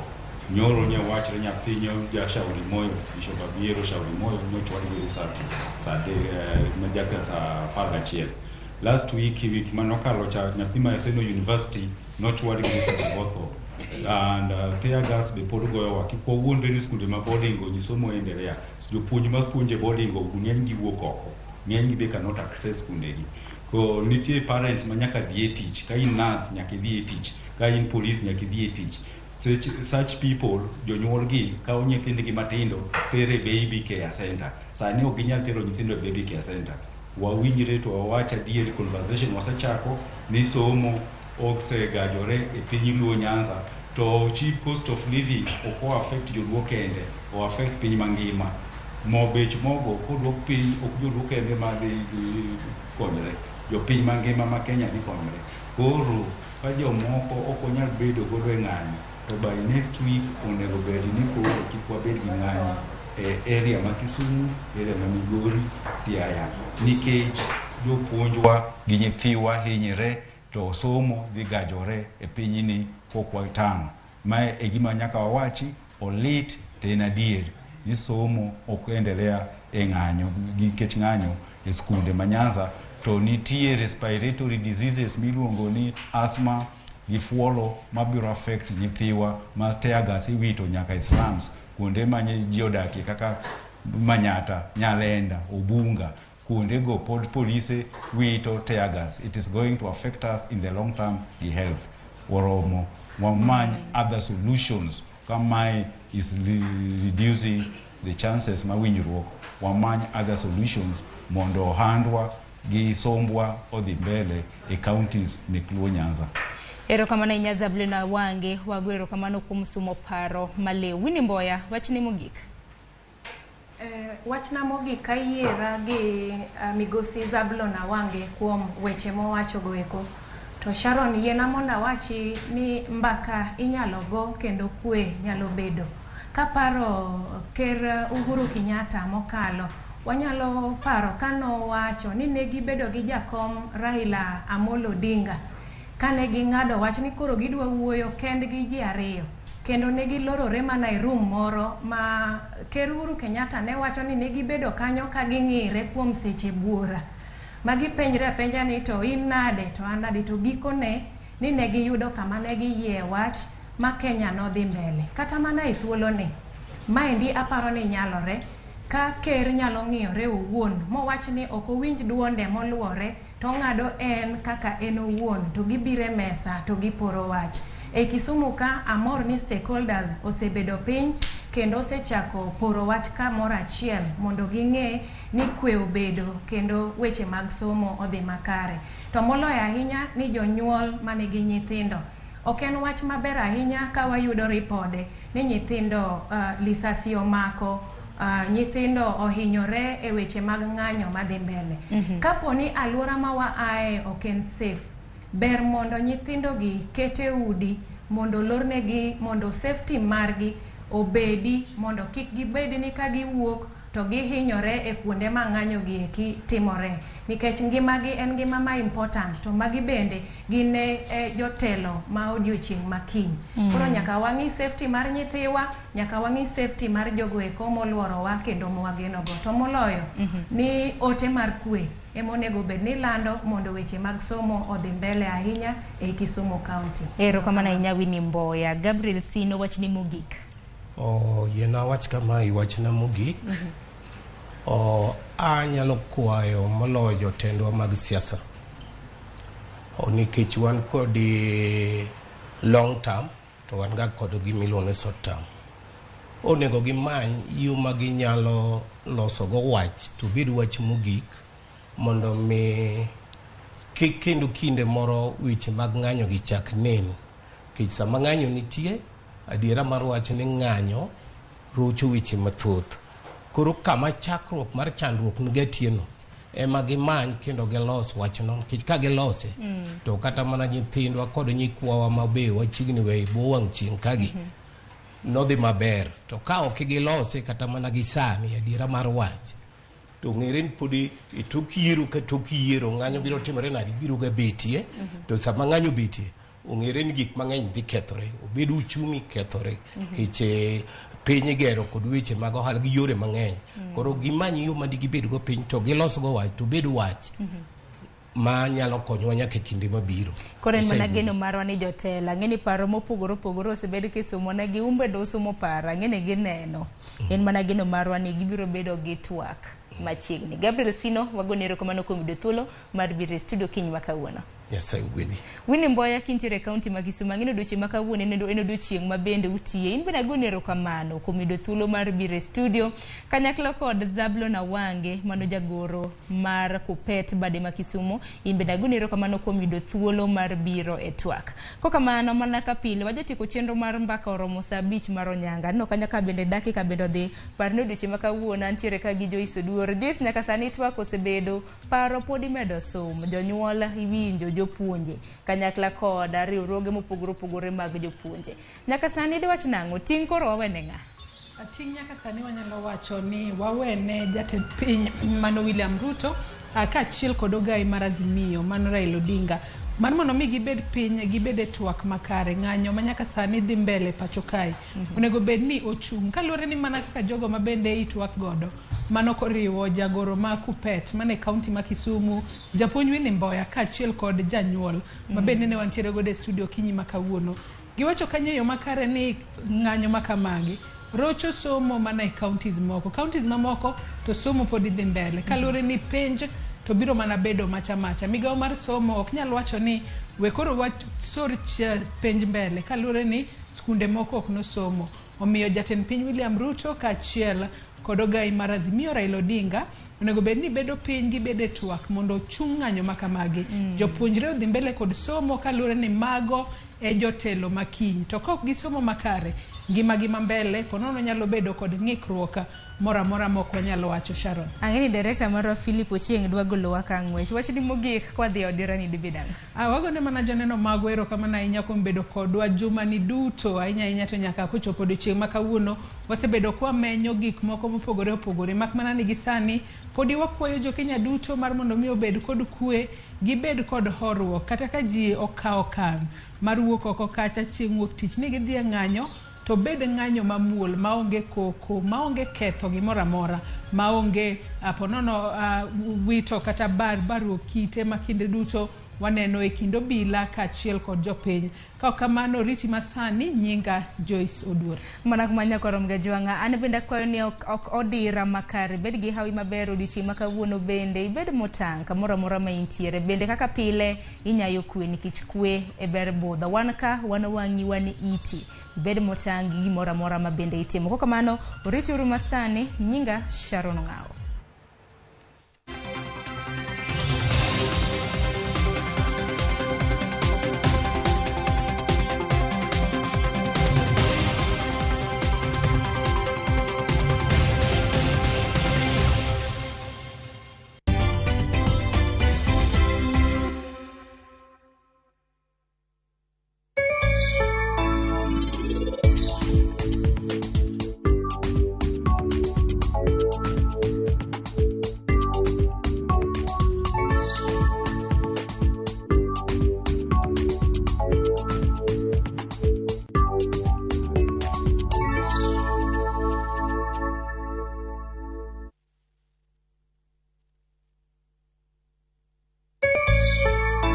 Speaker 8: Nyoro nye wachre nyathi ja Shauri Moyo, Bishop Abiero Shauri Moyo nochwal gi risasi saa nyaka saa 11. Last week, wik manokalo cha nyathi ma Maseno University nochwal gi risasi botho. And tear gas be pod goyowa. Kik wawuondre ni skunde ma boarding go somo endelea. Jopuonj ma puonjo e boarding go ng'eny gi wuok oko. Ng'eny gi be cannot access skundegi. Ko nitie parents ma nyaka dhi e tich. Ka in nurse nyaka idhi e tich. Ka in police nyaka idhi e tich. Such people, jonyuol gi kawo nyithindgi matindo tere baby care center. Sani ok ginyal tero nyithindo e baby care center. Wawinjre to wawach adier, conversation wasechako ni somo osegajore e piny Luo Nyanza to cheap cost of living ok o affect joluo kende, o affect piny mangima. Mo bech mogo koduok piny ok joluo kende ma dhi konyre, jopiny mangima ma Kenya dhi konyre. Koro ka jomoko ok onyal bedo godo e ng'anyo to by next week onego bed ni koro kik wabed gi ng'anyo e area ma Kisumu, area ma Migori, Siaya, nikech jopuonjwa gi nyithiwa hinyre to somo dhi gajore e pinyni kok watang'. Mae e gima nyaka wawachi, olit to en adier ni somo ok endelea e ng'anyo nikech ng'anyo e skunde ma Nyanza To nitie respiratory diseases miluongo ni asthma gi fuolo mabiro affect nyithiwa ma tear gas iwito nyaka e slums kuonde ma ji odakie kaka Manyata, Nyalenda, Obunga, kuondego pod polise wito tear gas. It is going to affect us in the long term gi health. Oromo wamany other solutions ka mae is reducing the chances ma winjruok, wamany other solutions mondo ohandwa gi sombwa odhi mbele e counties mek Luo Nyanza.
Speaker 5: Erokamano ahinya Zablon Awange, wago erokamano kuom sumo paro maliw. Winnie Mboya, wachni mogik.
Speaker 6: Wachna mogik ayiera gi migosi Zablon Awange kuom weche mowacho go eko. To Sharon, yiena mondo awachi ni mbaka inyalo go kendo kwe nyalo bedo. Kaparo Ker Uhuru Kenyatta mokalo, wanyalo paro kanowacho ni ne gibedo gi jakom Raila Amolo Odinga kane ging'ado wach ni koro gidwa wuoyo kendgi ji ariyo, kendo ne gilorore mana e room moro ma Ker Uhuru Kenyatta ne wacho ni ne gibedo kanyo ka ging'ire kuom seche buora ma gipenjre apenja ni to in nade to an nade, to gikone ni ne giyudo kama ne giyie wach ma Kenya nodhi mbele. Kata mana e thuoloni maendi aparo ni nyalore ka ker nyalo ng'iyore owuon mowach ni ok owinj duonde moluore to ong'ado en kaka en owuon to gibiro e mesa to giporo wach. E Kisumu ka amor ni stakeholders osebedo piny kendo osechako poro wach kamoro achiel mondo ging'e ni kwe obedo kendo weche mag somo odhi makare. To moloyo ahinya ni jonyuol manigi nyithindo. Ok en wach maber ahinya ka wayudo ripode ni nyithindo lisasi omako, nyithindo ohinyore e weche mag ng'anyo madhi mbele. Kapo ni alwora ma waaye ok en safe, ber mondo nyithindogi ket e udi mondo olornegi mondo safety margi obedi mondo kik gibed ni ka giwuok to gihinyore e kuonde ma ng'anyo gi eki timore, nikech ngimagi en ngima ma important to magi bende gin e jotelo ma odiochieng' ma kiny. Koro nyaka wang'i safety mar nyithiwa, nyaka wang'i safety mar jogo eko moluorowa kendo mwagenogo. To moloyo ni ote mar kwe ema onego bed ni lando mondo weche mag somo odhi mbele ahinya ei Kisumu County.
Speaker 5: Erokamano ahinya Winnie Mboya. Gabriel Sino, wachni mogik.
Speaker 7: Yiena awach kama wachna mogik. Anyalo kwayo moloyo jotendwa mag siasa, nikech wan kod long term to wan ga kod gima iluongo ni short term. Onego gimany yo ma ginyalo losogo wach to obed wach mogik mondo mi kik kendo kinde moro weche mag ng'anyo gi chak nen. Nikech sama ng'anyo nitie, adiera mar wach ni ng'anyo rocho weche mathoth. Koro kama chakruok mar chandruok nigatieno ema gimany kendo gilos wachno, nikech ka gilose to kata mana nyithindwa kod nyikwawa ma be wachiegni weyo e bwo wang' chieng' kagi nodhi maber. To ka ok gilose kata mana gi sani, adiera mar wach to ng'ere ni podi e tok yiero ka tok yiero ng'anyo biro timore nade, biro ga betie. To sama ng'anyo betie, ong'ere ni gik mang'eny dhi kethore, obed uchumi kethore, nikech piny igero kod weche mag ohala gi yore mang'eny. Koro gimany yo ma digibed go piny to gilosgo wach to obed wach ma nyalo konyowa nyaka e kinde mabiro.
Speaker 5: Koro en mana geno marwa ni jotelo, ang'e ni paro mopogore opogore osebed kisumo ne gi umbe do sumo paro, ang'e ni gineno. En mana geno marwa ni gibiro bedo gi twak machiegni. Gabriel Sino, wagoni erokamano kuom yudo thuolo mar biro e studio kiny ma kawuono.
Speaker 7: Nyasaye ogwedhi.
Speaker 5: Winnie Mboya kintiere e kaunti ma Kisumu, ang'e ni odiochieng' ma kawuono en odiochieng' ma bende utiye. In bende agoni erokamano kuom yudo thuolo mar biro e studio kanyakla kod Zablon Awange mano jagoro mar Kupet bade ma Kisumu. In bende agoni erokamano kuom yudo thuolo mar biro e twak. Kokamano mana ka pile wajatieko chenro mar mbaka oromo saa 5 mar onyanga. Aneno kanyo ka bende dakika bende odhi. Par ni odiochieng' ma kawuono antiere ka gi Joyce Oduor. Joyce, nyaka sani twak osebedo, paro pod imedo som, jonyuol iwinjo, jopuonje kanyakla kod riwruoge mopogore opogore mag jopuonje. Nyaka sani diwach nang'o? Ting' koro wawene ng'a?
Speaker 14: Ting' nyaka sani wanyalo wacho ni wawene jatend piny mano William Ruto kaachiel kod ogai mar Azimio mano Raila Odinga Mar mondo mi gibed piny, gibed e twak makare, ng'anyo ma nyaka sani dhi mbele pacho kae. Onego bed ni ochung' kaluwore ni mana kaka jogo ma bende itwak godo. Mano koriwo jagoro ma Kupet mane kaunti ma Kisumu, japuonj Winnie Mboya kaachiel kod janyuol ma bende ne wantiere godo e studio okinyi ma kawuono. Giwacho kanyo e yo makare ni ng'anyo ma kamagi rocho somo mana e counties moko. Counties mamoko to somo pod dhi mbele. Kaluwore ni penj to biro mana bedo macha macha. Migawo mar somo ok nyal wacho ni we koro wasor penj mbele kaluwore ni skunde moko ok nosomo. Omiyo jatend piny William Ruto kaachiel kod ogai mar Azimio Raila Odinga onego bed ni bedo piny gibedo e twak mondo ochung ng'anyo ma kamagi. Jopuonjre odhi mbele kod somo kaluwore ni mago e jotelo ma kiny. To ka ok gisomo makare, ngimagi ma mbele ponono nyalo bedo kod ng'ikruok moro amora ma ok wanyalo wacho Sharon.
Speaker 5: Ang'e ni director marwa Philip Ochieng' dwa golowa ka ng'wech. Wachni mogik kwadhi e odira ni dibed ang'o?
Speaker 14: Wagone mana joneno magwa erokamano ahinya kuom bedo kodwa jumani duto ahinya ahinya to nyaka kochopo odiochieng' ma kawuono wasebedo kwamenyo gik moko mopogore opogore mak mana ni gi sani podi wakwayo jokenya duto mar mondo mi obed kod kwe gibed kod horuok kata ka ji okawo okang' mar wuok oko kacha chieng' wuok tich ni gidhi e ng'anyo to bed ng'anyo mamuol maonge koko maonge ketho gimoro amora maonge ponono wito kata baruok kite ma kinde duto waneno e kind obila kaachiel kod jopiny. Ka ok kamano riti masani nyinga Joyce Oduor.
Speaker 5: Mana kuma nyakwarom Gajwang'a, an bende akwayo ni ok odira makare, bed gi hawi maber odiochieng' ma kawuono bende, ibed motang' kamoro amora ma intiere. Bende kaka pile inyayo kwe nikech kwe e ber budho. Wan ka, wan wang'i, wan iti. Ibed motang' gi gimoro amora ma bende itimo. Kok kamano, oriti uru masani, nyinga Sharon Ong'awo.